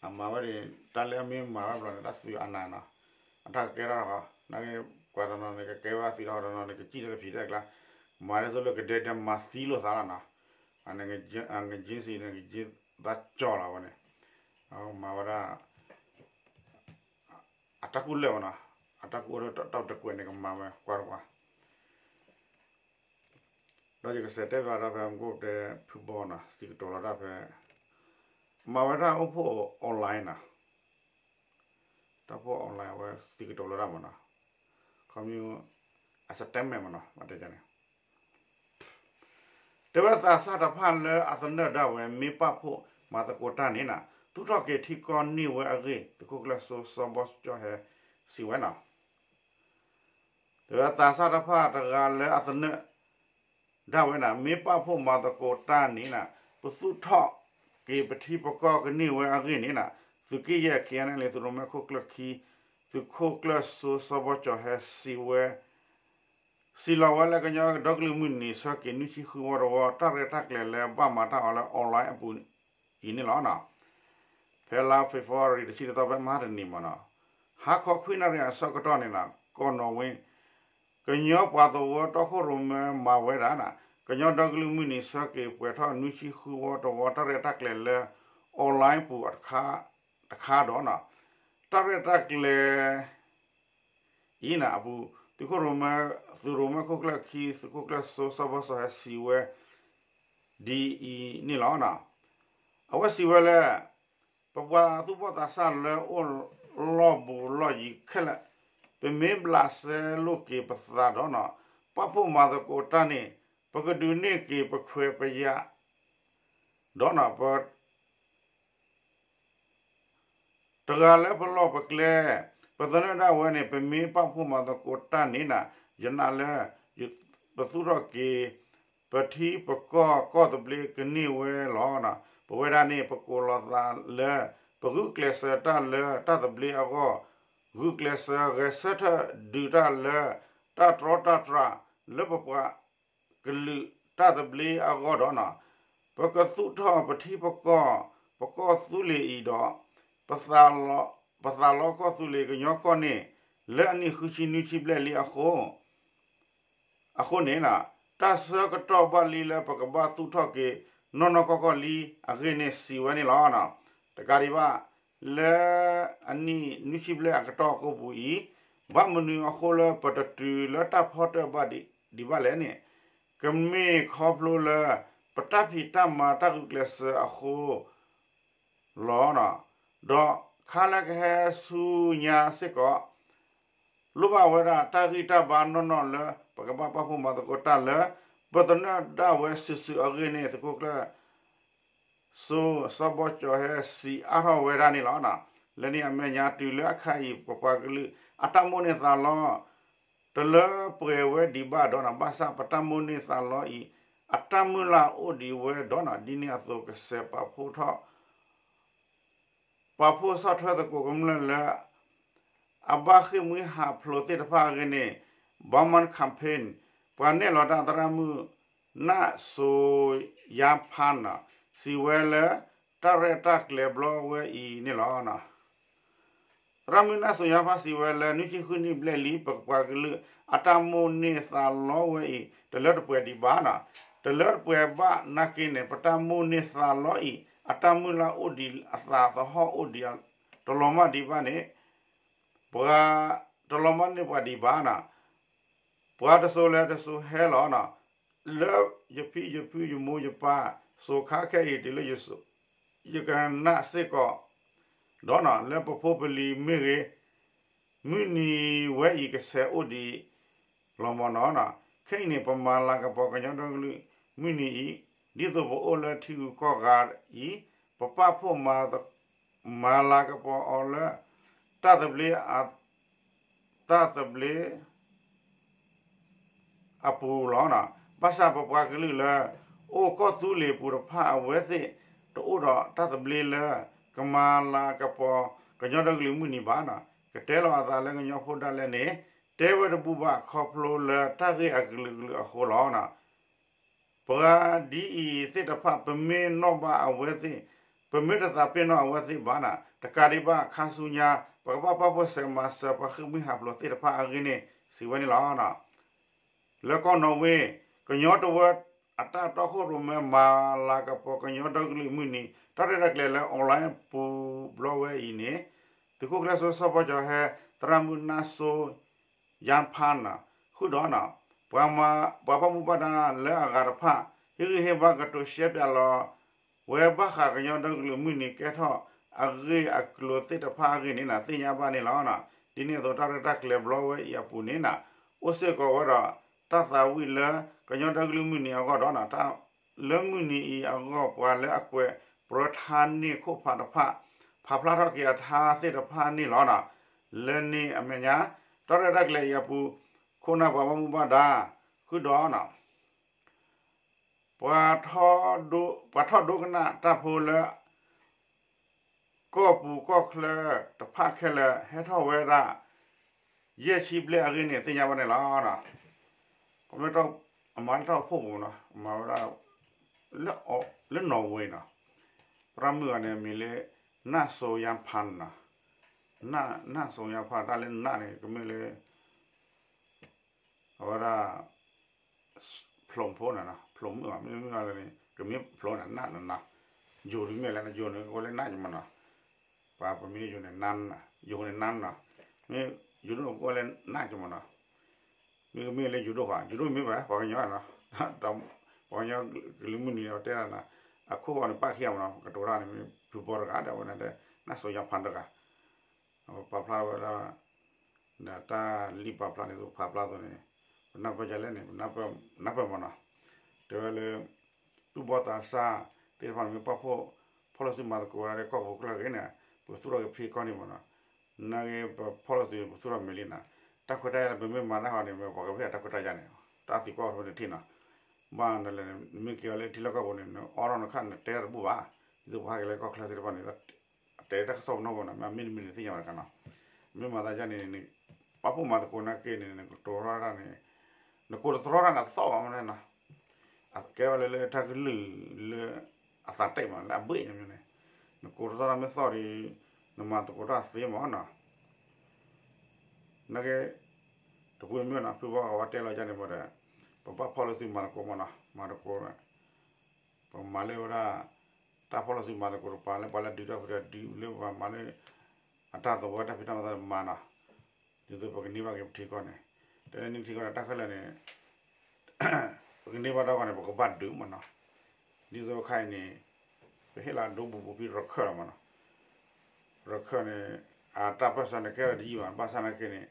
အမၤဝဲန့ၣ် တၢ်လၢအမ့ၢ်မၤဝဲဘျီန့ၣ် တၢ်သုးအနၢ်နီၤ, အတၢ်ကကဲထီၣ်ဃီ, နာ်က့ ပှၤတနီၤန့ၣ် ကကဲဝဲအသုးတၢ်ဃီ, တနီၤန့ၣ် ကစံၣ်လၢကဖံးတၢ်ကျါ, မၤဒ်သိးလၢကဒဲဒဲမၤသံလိာ်သးလီၤနီၤ, အန့ၣ် ကက့စံးန့ၣ် ကက့သးကၠီလီၤဝဲန့ၣ်, မၤဝဲဒၣ် အတၢ်ကူၣ်လၢာ်မ့ၢ်နီၤ, အတၢ်ကူၣ်အိၣ်တၢ်တကွဲးန့ၣ် ကမၤဝဲကွၢ်တကွၢ် ဒီးယကစးတဲဘၣ်ဒၣ်ဖဲမူခိၣ်တဲဖုဘီနီၤ, စံးကတိၤလီၤတၢ်ဖဲ မၤဝဲတၢ်အိၣ်ဖှိၣ် online နီၤ, တၢ်အိၣ်ဖှိၣ် online အဝဲစံးကတိၤလီၤတၢ်မ့ၢ်နီၤ, ခီမ့ၢ် အ statement မ့ၢ်နီၤ, မ့ၢ်တဲန့ၣ် တဲဝဲသးစၢ်တဖၣ်လၢအသနၢၣ်ဒၣ်ဝဲ မ့ၢ်ပာ်ဖှိၣ်မၤသကိးတၢ်န့ၣ်နီၤ, သူၣ်ထီၣ်က့ၤထံကီၢ်န့ၢ်ဝဲအဂ့ၢ် သုးခိၣ်ကျၢၢ်စိစီၤဘီကၠီၣ်ဟဲစံးဝဲနီၤ တဲဝဲသးစၢ်တဖၣ်တဂၤလၢအသနၢၣ်ဒၣ်ဝဲနီၤ, မ့ၢ်ပာ်ဖှိၣ်မၤသကိးတၢ်န့ၣ်နီၤ, ပသူၣ်ထီၣ်က့ၤပထံပကီၢ်ကန့ၢ်ဝဲအဂ့ၢ်န့ၣ်နီၤ, သုးက့ယဲၢ် KNLA သုးရိၣ်မဲခိၣ်ကျၢၢ်ခံ သုးခိၣ်ကျၢၢ်စိစီၤဘီကၠီၣ်ဟဲစံးဝဲ စံးလီၤဝဲလၢကညီဒီကလုာ်မုၢ်နံၤဆၢက့ၤ နွံဆံဃုဝီတဝီ တၢ်ရဲၣ်တၢ်ကျဲၤလၢဘၣ်မၤတၢ်အီၤလၢ online အပူၤအံၤန့ၣ်လီၤ. ဖဲလါ February တဆံတသီ ဖဲမဟါတနံၤမ့ၢ်နီၤ, ဟါခီခွံနၣ်ရံၣ်အဆၢကတီၢ်န့ၣ်နီၤ ကီၢ်နီၣ်ဝ့ ကညီပှၤသဝီတီခိၣ်ရိၣ်မဲမၤဝဲဒၣ်နီၤ, ကညီဒီကလုာ်မုၢ်နံၤဆၢက့ၤပှဲၤထီၣ် နွံဆံဃုဝီတဝီ တၢ်ရဲၣ်တၢ်ကျဲၤလၢ online ပူၤတခါဒီးနီၤ, တၢ်ရဲၣ်တၢ်ကျဲၤ အံၤန့ၣ်အပူၤ သုးခိၣ်ရိၣ်မဲ သုးရိၣ်မဲခိၣ်ကျၢၢ်ခံ သုးခိၣ်ကျၢၢ်စိစီၤဘီစီၤဟဲစံးဝဲ ဒ်အံၤန့ၣ်လီၤ. အဝဲစံးဝဲလၢ ပပှၤသူၣ်ဘီၣ်သးစၢ်လၢအိၣ်လီၢ်ဘူးလီၢ်ယံၤခဲလၢာ် ပမ့ၢ်ဘျးစဲလိာ်က့ၤပသးဒီးနီၤ ပာ်ဖှိၣ်မၤသကိးတၢ်န့ၣ် ပကဒုးန့ၢ်က့ၤပခွဲးပယာ် ဒီးနီၤ ပ တဂၤလၢပလီၢ်ပကျဲ ပသနၢၣ်ဒၣ်ဝဲန့ၣ် ပမ့ၢ်ပာ်ဖှိၣ်မၤသကိးတၢ်န့ၣ်နီၤ ယနာ်လၢ ပသူၣ်ထီၣ်က့ၤ ပထံပကီၢ်ကီၢ်သဘျ့ကန့ၢ်ဝဲလီၤ. ပဝဲဒၣ်န့ၣ် ပကိးလီၤသးလၢ ပဂုာ်ကျဲးစၢးတၢ်လၢတၢ်သဘျ့အဂီၢ်, ဂုာ်ကျဲးစၢးဂဲၤဆၢထၢၣ်ဒုးတၢ်လၢ တၢ်တြီတၢ်တြၢ်လၢပပှၤကလုာ် တၢ်သဘျ့အဂီၢ်ဒီး ပကသူၣ်ထီၣ်ပထံပကီၢ် ပကီၢ်သူလ့ၤအံၤဒီး ပသးလီကီၢ်သူလ့ၤကညီကီၢ်န့ၣ် လၢအနံၣ်ဃုဆံနွံဆံဘျဲၣ်လံအဃိ အဃိန့ၣ် တၢ်ဆၢကတီၢ်ဘၣ်လံလၢပကဘၣ်သူၣ်ထီၣ်က့ၤ နီၢ်နီၢ်ကီၢ်ကီၢ်လံအဂ့ၢ်န့ၣ် စံးဝဲန့ၣ်လီၤ. တကးဒံးဘၣ် လၢအနံၣ်နွံဆံဘျဲၣ်အကတီၢ်အကိာ်ပူၤအံၤ ဘၣ်မနုၤအဃိလၢပတတုၤလၢတၢ်ဖီတၢၣ်ဘၣ်ဒံးဘၣ်လဲၣ်န့ၣ် ကမ့ၢ်ခီဖျိလၢ ပတၢ်ဖံးတၢ်မၤတၢ်ဂုာ်ကျဲးစၢးအဃိ လီၤ. ဒီးခါလၢကဟဲဆူညါစ့ၢ်ကီး လိၣ်ဘၣ်ဝဲဒၣ်တၢ်ဂံၢ်တၢ်ဘါနီၢ်နီၢ်လၢ ပကဘၣ်ပာ်ဖှိၣ်မၤသကိးတၢ်လၢ ပသနၢၣ်ဒၣ်ဝဲစုာ်စုာ်အဂ့ၢ်န့ၣ် သုးခိၣ်ကျၢၢ် စီၤဘီကၠီၤဟဲစံးအါထီၣ်ဝဲဒၣ်န့ၣ်လီၤ. လၢန့ၣ်အမဲာ်ညါတုၤလၢအခါအံၤ ပပှၤကလုာ်အတၢ်မိၣ်န့ၢ်သးလီ တလၢပှဲၤဝဲဒံးဘၣ်ဒီး ဘၣ်ဆၣ်ပတၢ်မိၣ်န့ၢ်သးလီအံၤ အတၢ်မုၢ်လၢ်အိၣ်ဒံးဝဲဒီး ဒ်န့ၣ်အသိးကစဲးပာ်ဖှိၣ်ထီၣ် ပာ်ဖှိၣ်ဆီၣ်ထွဲသကိးကမျၢၢ်လၢ အဘၣ်ဃ့ၢ်မှံဟးဖျိးသ့ၣ်တဖၣ်အဂ့ၢ်န့ၣ် Burman Campaign ပှၤနဲၣ်လီၤတၢ်သရၣ်မုၣ် နၢ်စိၤယါဖၣ်န့ၣ် စံးဝဲလၢ တၢ်ရဲၣ်တၢ်ကျဲၤဘျီဝဲအံၤန့ၣ်လီၤ. သရၣ်မုၣ်နၢ်စိၤယါဖၣ်စံးဝဲလၢ နွံဆံဃုနံၣ်ဘျဲၣ်လံ ပပှၤကလုာ်အတၢ်မိၣ်န့ၢ်သးလီဝဲအံၤ တလၢတပှဲၤဒံးဘၣ်န့ၣ်, တလၢတပှဲၤဘၣ်နာ်က့န့ၣ် ပတၢ်မိၣ်န့ၢ်သးလီအံၤ အတၢ်မုၢ်လၢ်အိၣ်ဒံး အသးသဟီၣ်အိၣ်ဒံး တလီၤမၢ်ဒံးဘၣ်န့ၣ် ပှၤ တလီၤမၢ်န့ၢ်ပှၤဒံးဘၣ်န့ၣ် ပှၤတစိၤလဲၤတစိၤဟဲလီၤန့ၣ်, လၢယဖံယဖုယမိၢ်ယပၢ် စိၤခါခဲအံၤတုၤလၢယစိၤ ယကနၣ်စ့ၢ်ကီး ဒီးလၢပဖိပလံၤမ့ၢ်ဂ့ၤ မုၢ်နံၤဝဲအံၤကဆဲးအိၣ်ဒံးလီၤမၢ်န့ၣ်, ခဲအံၤန့ၣ် ပမၤလၤကပီၤကညီဒီကလုာ်မုၢ်နံၤအံၤ ဒ်သိးပအိၣ်လၢထံဂုၤကီၢ်ဂၤအံၤ ပပာ်ဖှိၣ်မၤ မၤလၤကပီၤအီၤလၢ တၢ်သဘျ့ တၢ်သဘျ့ အပူၤလီၤ. ဘၣ်ဆၣ်ပပှၤကလုာ်လၢ အိၣ်ကီၢ်သူလ့ၤပူၤတဖၣ်အဝဲသ့ၣ် တအိၣ်ဒီးတၢ်သဘျ့လၢ ကမၤလၤကပီၤကညီဒီကလုာ်မုၢ်နံၤဘၣ်န့ၣ် ကတဲလီၤအသးလၢကညီဖိဒၣ်လဲာ်န့ၣ် တဲဝဲတဘူၣ်ဘၣ်ခီဖျိလၢတၢ်ဂ့ၢ်အကလုာ်ကလုာ်အဃိလီၤ. ပှၤဒ်အံၤသ့ၣ်တဖၣ် ပမ့ၢ်နီၣ်ဘၣ်အဝဲသ့ၣ်, ပမ့ၢ်တသးပ့ၤနီၣ်အဝဲသ့ၣ်ဘၣ်န့ၣ် တကးဒံးဘၣ်ခါဆူညါ ပကဘၣ်ပာ်ဖှိၣ်ဆဲးမၤစၢၤပှၤဃ့ၢ်မှံဟးဖျိးသ့ၣ်တဖၣ်အဂ့ၢ်န့ၣ် စံးဝဲန့ၣ်လီၤ. လၢကီၢ်နီၣ်ဝ့ ကညီတဝၢအတၢ်တီခိၣ်ရိၣ်မဲမၤလၤကပီၤကညီဒီကလုာ်မုၢ်နံၤ တၢ်ရဲၣ်တၢ်ကျဲၤလၢ online ပူၤဘျီဝဲအံၤန့ၣ် သုးခိၣ်ကျၢၢ်စိစီၤဘီကၠီၤဟဲ သရၣ်မုၣ်နၢ်စိၤ ယါဖၣ်န့ၣ် ဃုာ်ဒီး ပှၤဘၣ်မူဘၣ်ဒါလၢအဂၤတဖၣ် ဟ့ၣ်ဂံၢ်ဟ့ၣ်ဘါကတိၤရှဲပၠးလီၤ ဝဲဘၣ်ဃးကညီဒီကလုာ်မုၢ်နံၤကဲထီၣ်အဂ့ၢ်အကျိၤသ့ၣ်တဖၣ်အဂ့ၢ်န့ၣ် သ့ၣ်ညါဘၣ်န့ၣ်လီၤ. ဒ်န့ၣ်အသိးတၢ်ရဲၣ်တၢ်ကျဲၤဘျီဝဲအံၤအပူၤန့ၣ် အိၣ်စ့ၢ်ကီးဝဲဒီး တၢ်သးဝံၣ်လၢကညီဒီကလုာ်မုၢ်နံၤအဂီၢ်ဒီး လၢမုၢ်နံၤအံၤအဂီၢ် ပှၤလၢအကွဲးပြၢထါန့ၢ်ခိၣ်ဖးတဖၣ် ဖးဖျါထီၣ်က့ၤအထါသ့ၣ်တဖၣ်န့ၣ်လီၤ. လၢန့ၣ်အမဲာ်ညါ တၢ်ရဲၣ်တၢ်ကျဲၤအံၤအပူၤ ခိၣ်နၢ်ပှၤဘၣ်မူဘၣ်ဒါ ဃုာ်ဒီး ပှၤထီၣ်ဒိကနၣ်တၢ်ဖိလၢ ကီၢ်ပူၤကီၢ်ချၢတဖၣ်ခဲလၢာ် ဟဲထီၣ်ဝဲဒၣ် ယဲၢ်ဆံဘျဲၣ်အဂ့ၢ်န့ၣ် သ့ၣ်ညါဘၣ်န့ၣ်လီၤ. အမၤလၢတၢ်အိၣ်ဖှိၣ်ပူၤနီၤ အမၤဝဲဒၣ် လၢနီၣ်ဝ့နီၤ သရၣ်မုၣ်ဂၤန့ၣ် မံၤလၢ နၢ်စိၤယါဖၣ်နီၤ နၢ်စိၤယါဖၣ် တၢ်လၢနၢ်န့ၣ် ကမ့ၢ်လၢ အဝဲဒၣ် ဖျိးဖိန့ၣ်နီၤ ဖျိးမုၣ်ဘၣ် မ့မ့ၢ်လၢန့ၣ် ကမ့ၢ်ဖျိးန့ၣ် နၢ်နီၤနီၤ ယိၤန့ၣ်မ့ၢ်လဲၣ် ယိၤန့ၣ် ကအိၣ်လၢနၢ်ကမနီၤ ပှၤပမ့ၢ်ယိၤန့ၣ် နၢ်နီၤ ယိၤန့ၣ် နၢ်နီၤ မ့ၢ်ယိၤဒိၣ်ကအိၣ်လၢနၢ်ကမနီၤ မ့ၢ်ကမ့ၢ်လၢယိၤဒိၣ်ဃီ ယိၤဒိၣ်မ့ၢ်ဘၣ် ပှၤကညီနီၤ ပှၤကညီကလုာ်မုၢ်နံၤတဲဒၣ်နီၤ အခိၣ်ဃီန့ၣ် ပၣ်ခံဂၤမနီၤ ကတိၤတၢ်န့ၣ် ဖုဘီတဂၤဒီးဝဲန့ၣ်တဲ နၢ်စိၤယါဖၣ်တဂၤ ပာ်ဖျါဝဲဒၣ် ဒီးတၢ်လံၣ်ပာ်ဖျါန့ၣ် ပဖးဖျါသိးန့ၣ် ပနၢ်ပၢၢ်ဒ်လဲၣ်န့ၣ် ပနၢ်ပၢၢ်မနီၤ တဲဝဲလၢ သူၣ်ဘီသးစၢ်သ့ၣ်တဖၣ်န့ၣ် မ့ၢ်ပာ်ဖှိၣ် ဖီၣ်လိာ်စုမၤသကိးဝဲဒၣ်လၢကီၢ်ပူၤကီၢ်ချၢဂ့ၤန့ၣ် ပကသူၣ်ထီၣ်က့ၤဖံးကီၢ်န့ၣ်မနီၤ နာ်က့ပဖီၣ်လိာ်စု ပသူၣ်ထီၣ်မ့ၢ်လံနီၤ တၢ်ခွဲးတၢ်ယာ်လၢပမ့ၢ်မၤတၢ်ဃီန့ၣ် မ့ၢ်ပှၤကဖံးတၢ်ခွဲးတၢ်ယာ်န့ၣ် တၢ်သံကွၢ်အိၣ်တထံၣ်နီၤ ဘၣ်နလဲၣ် မ့ၢ်က့ၤအီၤလၢထံလီၢ်ကီၢ်ပူၤန့ၣ် နအီထီၣ်နခါနတဲတၢ်တဘူၣ်ဘၣ် ဒ်သိးပဟဲက့ၤလၢကီၢ်ချၢသ့ၣ်တဖၣ်န့ၣ် တဲတၢ်ကစီၣ်ပနီၣ်ပူၤနီၤ မ့ၢ်မ့ၢ်တမံၤန့ၣ်သ့ၣ်ညါဝဲတခါနီၤ မ့ၢ်မၤသးယါန့ၣ် ပာ်ဖှိၣ်မၤသကိးနာ်က့န့ၣ် နကတိၤထီၣ်တၢ်န့ၣ် နကိးတတြီတၢ်န့ၣ်သီၣ်ဘၣ်မနီၤ ကဲဝဲလၢလၢတၢ်ကလုၢ်လၢ အသးတ့ၢ်မး လၢအဘ့ၣ်ညါမ့ၢ်န့ၣ်, နကိးတၢ်မ့ၢ်သီၣ်ဒီး နမၤသကိးတၢ်သ့မးနီၤ. နကဲ တပူၤတမ့ၢ်နီၤ ဖုဘီကဝါတဲလီၤယါန့ၣ်မ့ၢ်ဒီး ပဘၣ်ဖီၣ်လၢသုမၤသကိးမးနီၤ မၤသကိး ပမၤလၢဝဲဒၣ် တၢ်ဖီၣ်လီၤသုမၤသကိးတပၤ လၢပှၤလၢဒုးတၢ်ဖုတၢ်ဒုး လၢပှၤမၤလၢ အတၢ်သဝီတၢ်ဖံးတၢ်မၤသးမၤနီၤ, ဒ်သိးပကန့ၢ်ဘၣ်က့ၤပထံကီၢ်န့ၣ်, တဲလၢန့ၣ်ထံကီၢ်န့ၣ် တၢ်ခဲလၢာ်န့ၣ် ပကန့ၢ်ဘၣ်တၢ်ဂီၤန့ၣ် ပကဘၣ်ဒုးမးနီၤ, ဒ်သိးခဲအံၤန့ၣ် ပဟ့ၣ်လီၤဒိဘူးဘူးဖဲရခၢၣ်လီၤမးနီၤ, ရခၢၣ်န့ၣ် အတၢ်ပၢၢ်ဆၢန့ၣ် ကဲထီၣ်တယံာ်ဘၣ် ဘၣ်ဆၣ်နာ်က့န့ၣ်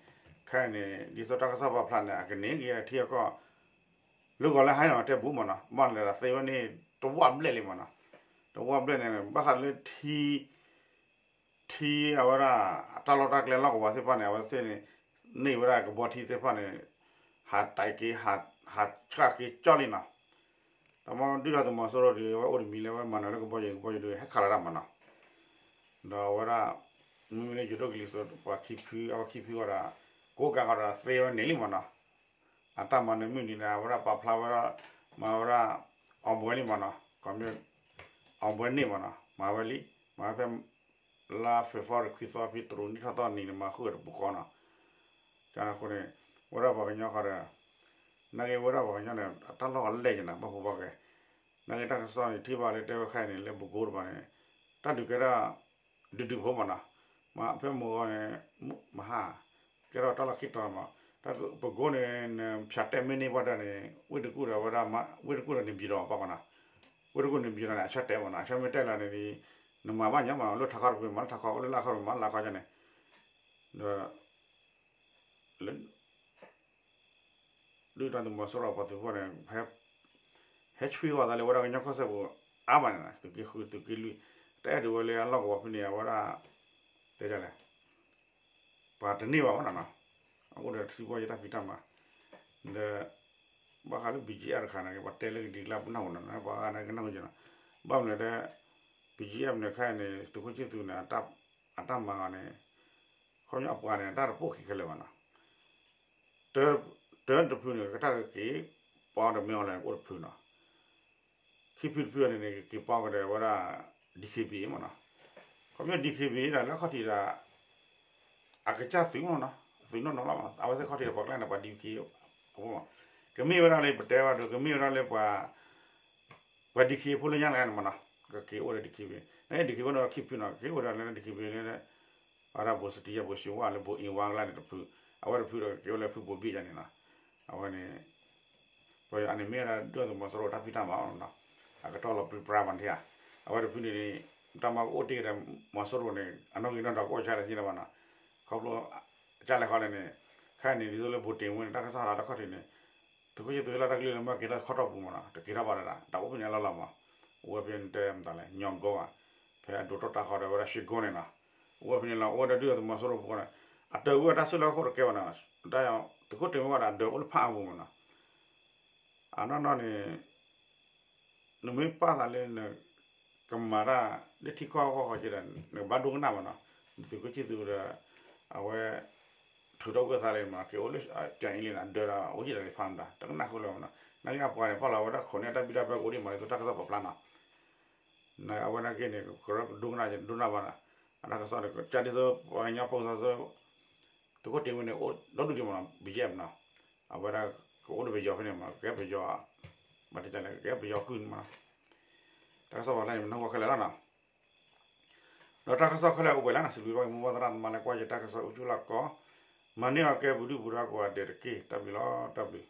ခဲအံၤန့ၣ် ဒ်သိးတၢ်ကစီၣ်ပာ်ဖျါန့ၣ် အကန့ၢ်က့ၤထံအကီၢ် လၢဂီၤလၢဟါနီၤ တဲဘူးမးနီၤ ဘၣ်န့ၣ်ဒီးသ့ဝဲန့ၣ် တဝၣ်ဘျဲၣ်လံမးနီၤ, တဝၣ်ဘျဲၣ်န့ၣ် ဘၣ်ဃးလၢထံ ထံအဝဲဒၣ် တၢ်လီၢ်တၢ်ကျဲလီၢ်ကဝီၤသ့ၣ်တဖၣ်န့ၣ် အဝဲသ့ၣ်န့ၣ် န့ၢ်ဝဲဒၣ်ကဘီထံသ့ၣ်တဖၣ်န့ၣ် ဟးတဲာ်က့ၤ ဟးဆှၣ်က့ၤကၠီၣ်လံနီၤ, ဒီးမ့ၢ်ဒုၣ်ဒါသုးမီၤစိရိၤဒီး အဝဲအိၣ်တမံၤလၢအဝဲမၤနၢၤလၢကဘီယူၤကဘီယူၤဒီး ဟဲခးလီၤတၢ်မးနီၤ, ဒီးအဝဲဒၣ် မ့မ့ၢ်လၢယိၤဒိၣ်ကလံၤစိး ပှၤခံဖု အဝဲခံဖုဝဲဒီး ကိးကးဃီဒီးသ့ဝဲန့ၣ်လံမးနီၤ, အတၢ်မၤနၢၤမုၢ်နံၤန့ၣ် အဝဲဒၣ်ပာ်ဖျါဝဲဒၣ် မၤဝဲဒၣ် အောင်ပွဲလံမးနီၤ, ခီမ့ၢ် အောင်ပွဲန့ၣ်မးနီၤ မၤဝဲလံ, မၤဝဲဖဲ လါ February ခွံသီဖဲတရူးနံၣ်ထီၣ်သီနံၤန့ၣ် မၤဃုာ်တပူၤဃီနီၤ, အဃိန့ၣ် ဝဲဒၣ်ပှၤကညီဃီဒီး နာ်က့ဝဲဒၣ်ပှၤကညီန့ၣ် အတၢ်လီၢ်အလဲၢ်က့ၤနီၤ ဘၣ်ဖုဘၣ်ကဲ, နာ်က့တၢ်ကစီၣ်န့ၣ် ထံၣ်ဘၣ်လၢတဲဝဲခဲအံၤန့ၣ် လၢပကိတဖၣ်န့ၣ် တၢ်ဒုးကဲထီၣ် ဒုးဒုးဖိမးနီၤ, မ့ၢ်ဖဲမုၢ်ဂီၤန့ၣ် မဟါ ကဲထီၣ်တၢ်လီၢ်ခံတီၤမး, ပကိန့ၣ် နဖၠးတဲမ့ၢ်န့ၢ်ပှၤတၢ်န့ၣ် ဝ့ၢ်တကူၣ်ဒီးဝဲဒၣ် ဝ့ၢ်တကူၣ်ဒီးန့ၣ်ဘံၤဒီးပှၤကနီၤ, ဝ့ၢ်တကူၣ်န့ၣ်ဘံၤဒီးန့ၣ် အဆၢတဲာ်မးနီၤ, အဆၢမ့ၢ်တဲလီၤန့ၣ် နမၤဘၣ်ညီမး လၢထးခီတပူၤမး လၢထးခီ အိၣ်လၢလၢ်ခီတပူၤမး လၢခီကန့ၣ်, ဒီး လၢ ဒုၣ်ဒါသုးမီၤစိရိၤပှၤသုးဖိန့ၣ် ဟဲဆှံဝဲသးလၢဝဲဒၣ်ကညီကီၢ်စဲၣ်ပူၤအါမးန့ၣ် သုးက့ဃု သုးက့လွံၢ် တအဲၣ်ဒိးဝဲလၢအလီၢ်ကဝီၤဖဲန့ၣ် အဝဲဒၣ် တဲလဲၣ် ပှၤတန့ၢ်ဘၣ်မးနီၤ, အအိၣ်ဒီးတသံဘီယတၢ်ဖံးတၢ်မၤ, ဒီး ဘၣ်ဃးလၢ ဘီကၠံအၣ် တခါန့ၣ် ပှၤတဲလၢကဒံကလၢပနၢ်ဟူနီၤ ပှၤဂၤန့ၣ်ကနၢ်ဟူကနီၤ, ဘၣ်မနုၤဒီး ဘီကၠံအၣ် မနုၤခဲအံၤန့ၣ် သုးခိၣ်ဆံသူးန့ၣ် အတၢ်မၤဂီၤန့ၣ် ခီပညီအပှၤန့ၣ် တၢ်တပိၢ်ခံခဲလၢာ်ဘၣ်နီၤ, တၢတဖုန့ၣ် ကတၢၢ်ကက့ၤ ပီဒီးမ့ၢ်အီၤလဲၣ်အိၣ်တဖုနီၤ, ခံဖုတဖုန့ၣ်န့ၣ် ကက့ၤပီကဒီးဝဲဒၣ် DKBA မးနီၤ, ခီပညီ DKBA ဒၣ်လၢခီၣ်ထံးဒီး အကစၢ်သုးမးနီၤ, သုးနီၢ်နီၢ်လီၤမး အဝဲသ့ၣ်ခီၣ်ထံးဒီးပှၤကျါန့ၣ် ပှၤ DKBA အဖိမး, ကမ့ၢ်ဝဲဒၣ်လၢပတဲဘၣ်ဒီး ကမ့ၢ်ဝဲဒၣ်လၢပှၤ ပှၤ DKBA ဖိလၢညါတဂၤန့ၣ်မးနီၤ, ကက့ၤအိၣ်ဒီး DKBA န့ၣ် DKBA ဖိန့ၣ်ခံဖုနီၤ, ကက့ၤအိၣ်ဒီးလၢ DKBA န့ၣ် အဝဲဒၣ်ဘိးစတံယါ ဘိးၡ့ဝါလၢဘိးအ့ဝါကျါန့ၣ်တဖု, အဝဲတဖုဒီးကက့ၤအိၣ်လၢဖုဘိးဘံၣ်ယါန့ၣ်နီၤ, အဝဲန့ၣ် ပှၤအန့ၣ်မ့ၢ်ဝဲဒၣ်ဒုၣ်ဒါသုးမီၤစိရိၤတၢ်ဖံးတၢ်မၤအီၤနီၤ, အကတီၢ်လီၤပြံပြါမးန့ၣ်ဧါ, အဝဲတဖုန့ၣ်န့ၣ် တၢ်မၤကအိၣ်တ့ၢ်ကဒီးမီၤစိရိၤန့ၣ် အနီၣ်ဂံၢ်နီၣ်ဒွးကအိၣ်ကၢ်လဲၣ်စ့ၢ်ကီးဘၣ်နီၤ, ခီဖျိ ကၢ်လဲၣ်ဃီန့ၣ်န့ၣ် ခဲအံၤန့ၣ် ဒ်သိးလၢဘိးတ့ၢ်ဝဲန့ၣ် တၢ်ကစီၣ်ဟးလီၤတၢ်ခီၣ်ထံးန့ၣ် သုးခိၣ်ဆံသူးဟ့ၣ်လီၤတၢ်ကလုၢ်လၢမ့ၢ်က့ၤထီၣ်ခီၣ်ထီၣ်ပူၤမးနီၤ, တက့ၤထီၣ်ဘၣ်လၢၤဒၣ် တၢ်အိၣ်ဖဲန့ၣ်အလီၢ်လီၤမး, အိၣ်ဝဲဖဲန့ၣ်တဲမတၤလဲၣ် ညီၣ်ဂီၤဘၣ်, ဖဲအဒိးထီၣ်တၢ်ဃီဒီးဝဲဒၣ်ရှ့ကိန့ၣ်နီၤ, အိၣ်ဝဲဖဲန့ၣ်လီၤ အိၣ်ဝဲဒၣ်ဒုၣ်ဒါသုးမီၤစိရိၤပူၤန့ၣ်, အတၢ်ဝဲတၢ်စုလီၢ်ခိၣ်တကဲဘၣ်နီၤ, တၢ်သုးခိၣ်တ့ၢ်မ့ၢ်ဝဲဒၣ်အဒၢးအိၣ်လၢဖးအပူၤမးနီၤ, အနီၢ်နီၢ်န့ၣ် နမ့ၢ်ပာ်သးလၢန ကမၤတၢ်လၢထံကီၢ်အဂီၢ်ဃီက့ဒီး နကဘၣ်ဒိကနၣ်မးနီၤ, နသုးခိၣ်ဆံသူးဒီး အဝဲ ထုးထီၣ်ကွံာ်သးလံမးနီၤ, က့ၤအိၣ်လၢကၠၤအံၤလံနီၤ, ဒၢဒီးအိၣ်ယံၤဒီးဖးမတၤ တကနၣ်ဃုာ်လၢၤမးနီၤ, နာ်က့အပှၤန့ၣ် ပာ်လီၤဝဲဒၣ်ခိးန့ၢ်တၢ်ဘံၣ်တၢ်ဘၢကအိၣ်ဒံးမး ဒ်သိးတၢ်ကစီၣ်ပာ်ဖျါနီၤ, အဝဲနာ်က့န့ၣ် ကရၢကဒိကနၣ်ဒိကနၣ်ဘၣ်နီၤ, အတၢ်ကစီၣ်န့ၣ် ကဒ်သိးပှၤကညီဖိသၢသၢ သုးခိၣ်တ့ၢ်ဝဲန့ၣ် အိၣ်ဒီဒူၣ်ဒံးမးနီၤ ဘံၣ်ယဲၢ်မးနီၤ, အဝဲဒၣ်ကအိၣ်ဒီးပယီၤဖဲန့ၣ်မး ကဲပယီၤ ဘၣ်တဲလဲၣ် ကဲပယီၤကုၢ်န့ၣ်မးနီၤ, တၢ်ကစီၣ်ပာ်ဖျါန့ၣ် မနုၤဝဲခဲလၢာ်လီၤနီၤ, ဒီးတၢ်ကစီၣ်ခဲလၢာ်အိၣ်ပှဲၤလၢ်နီၤ စံးဘျုးဘၣ်က့ၤမိၢ်ပၢ်သရၣ်သမါလၢကွၢ်ယတၢ်ကစီၣ်အိၣ်ဆူၣ်လၢ်ကီ, မၤန့ၢ်အီၤကဲပဒုၣ်ပဒါကိးဂၤဒဲးတက့ၢ် တၢ်ဘျုးလီၤ တၢ်ဘျုး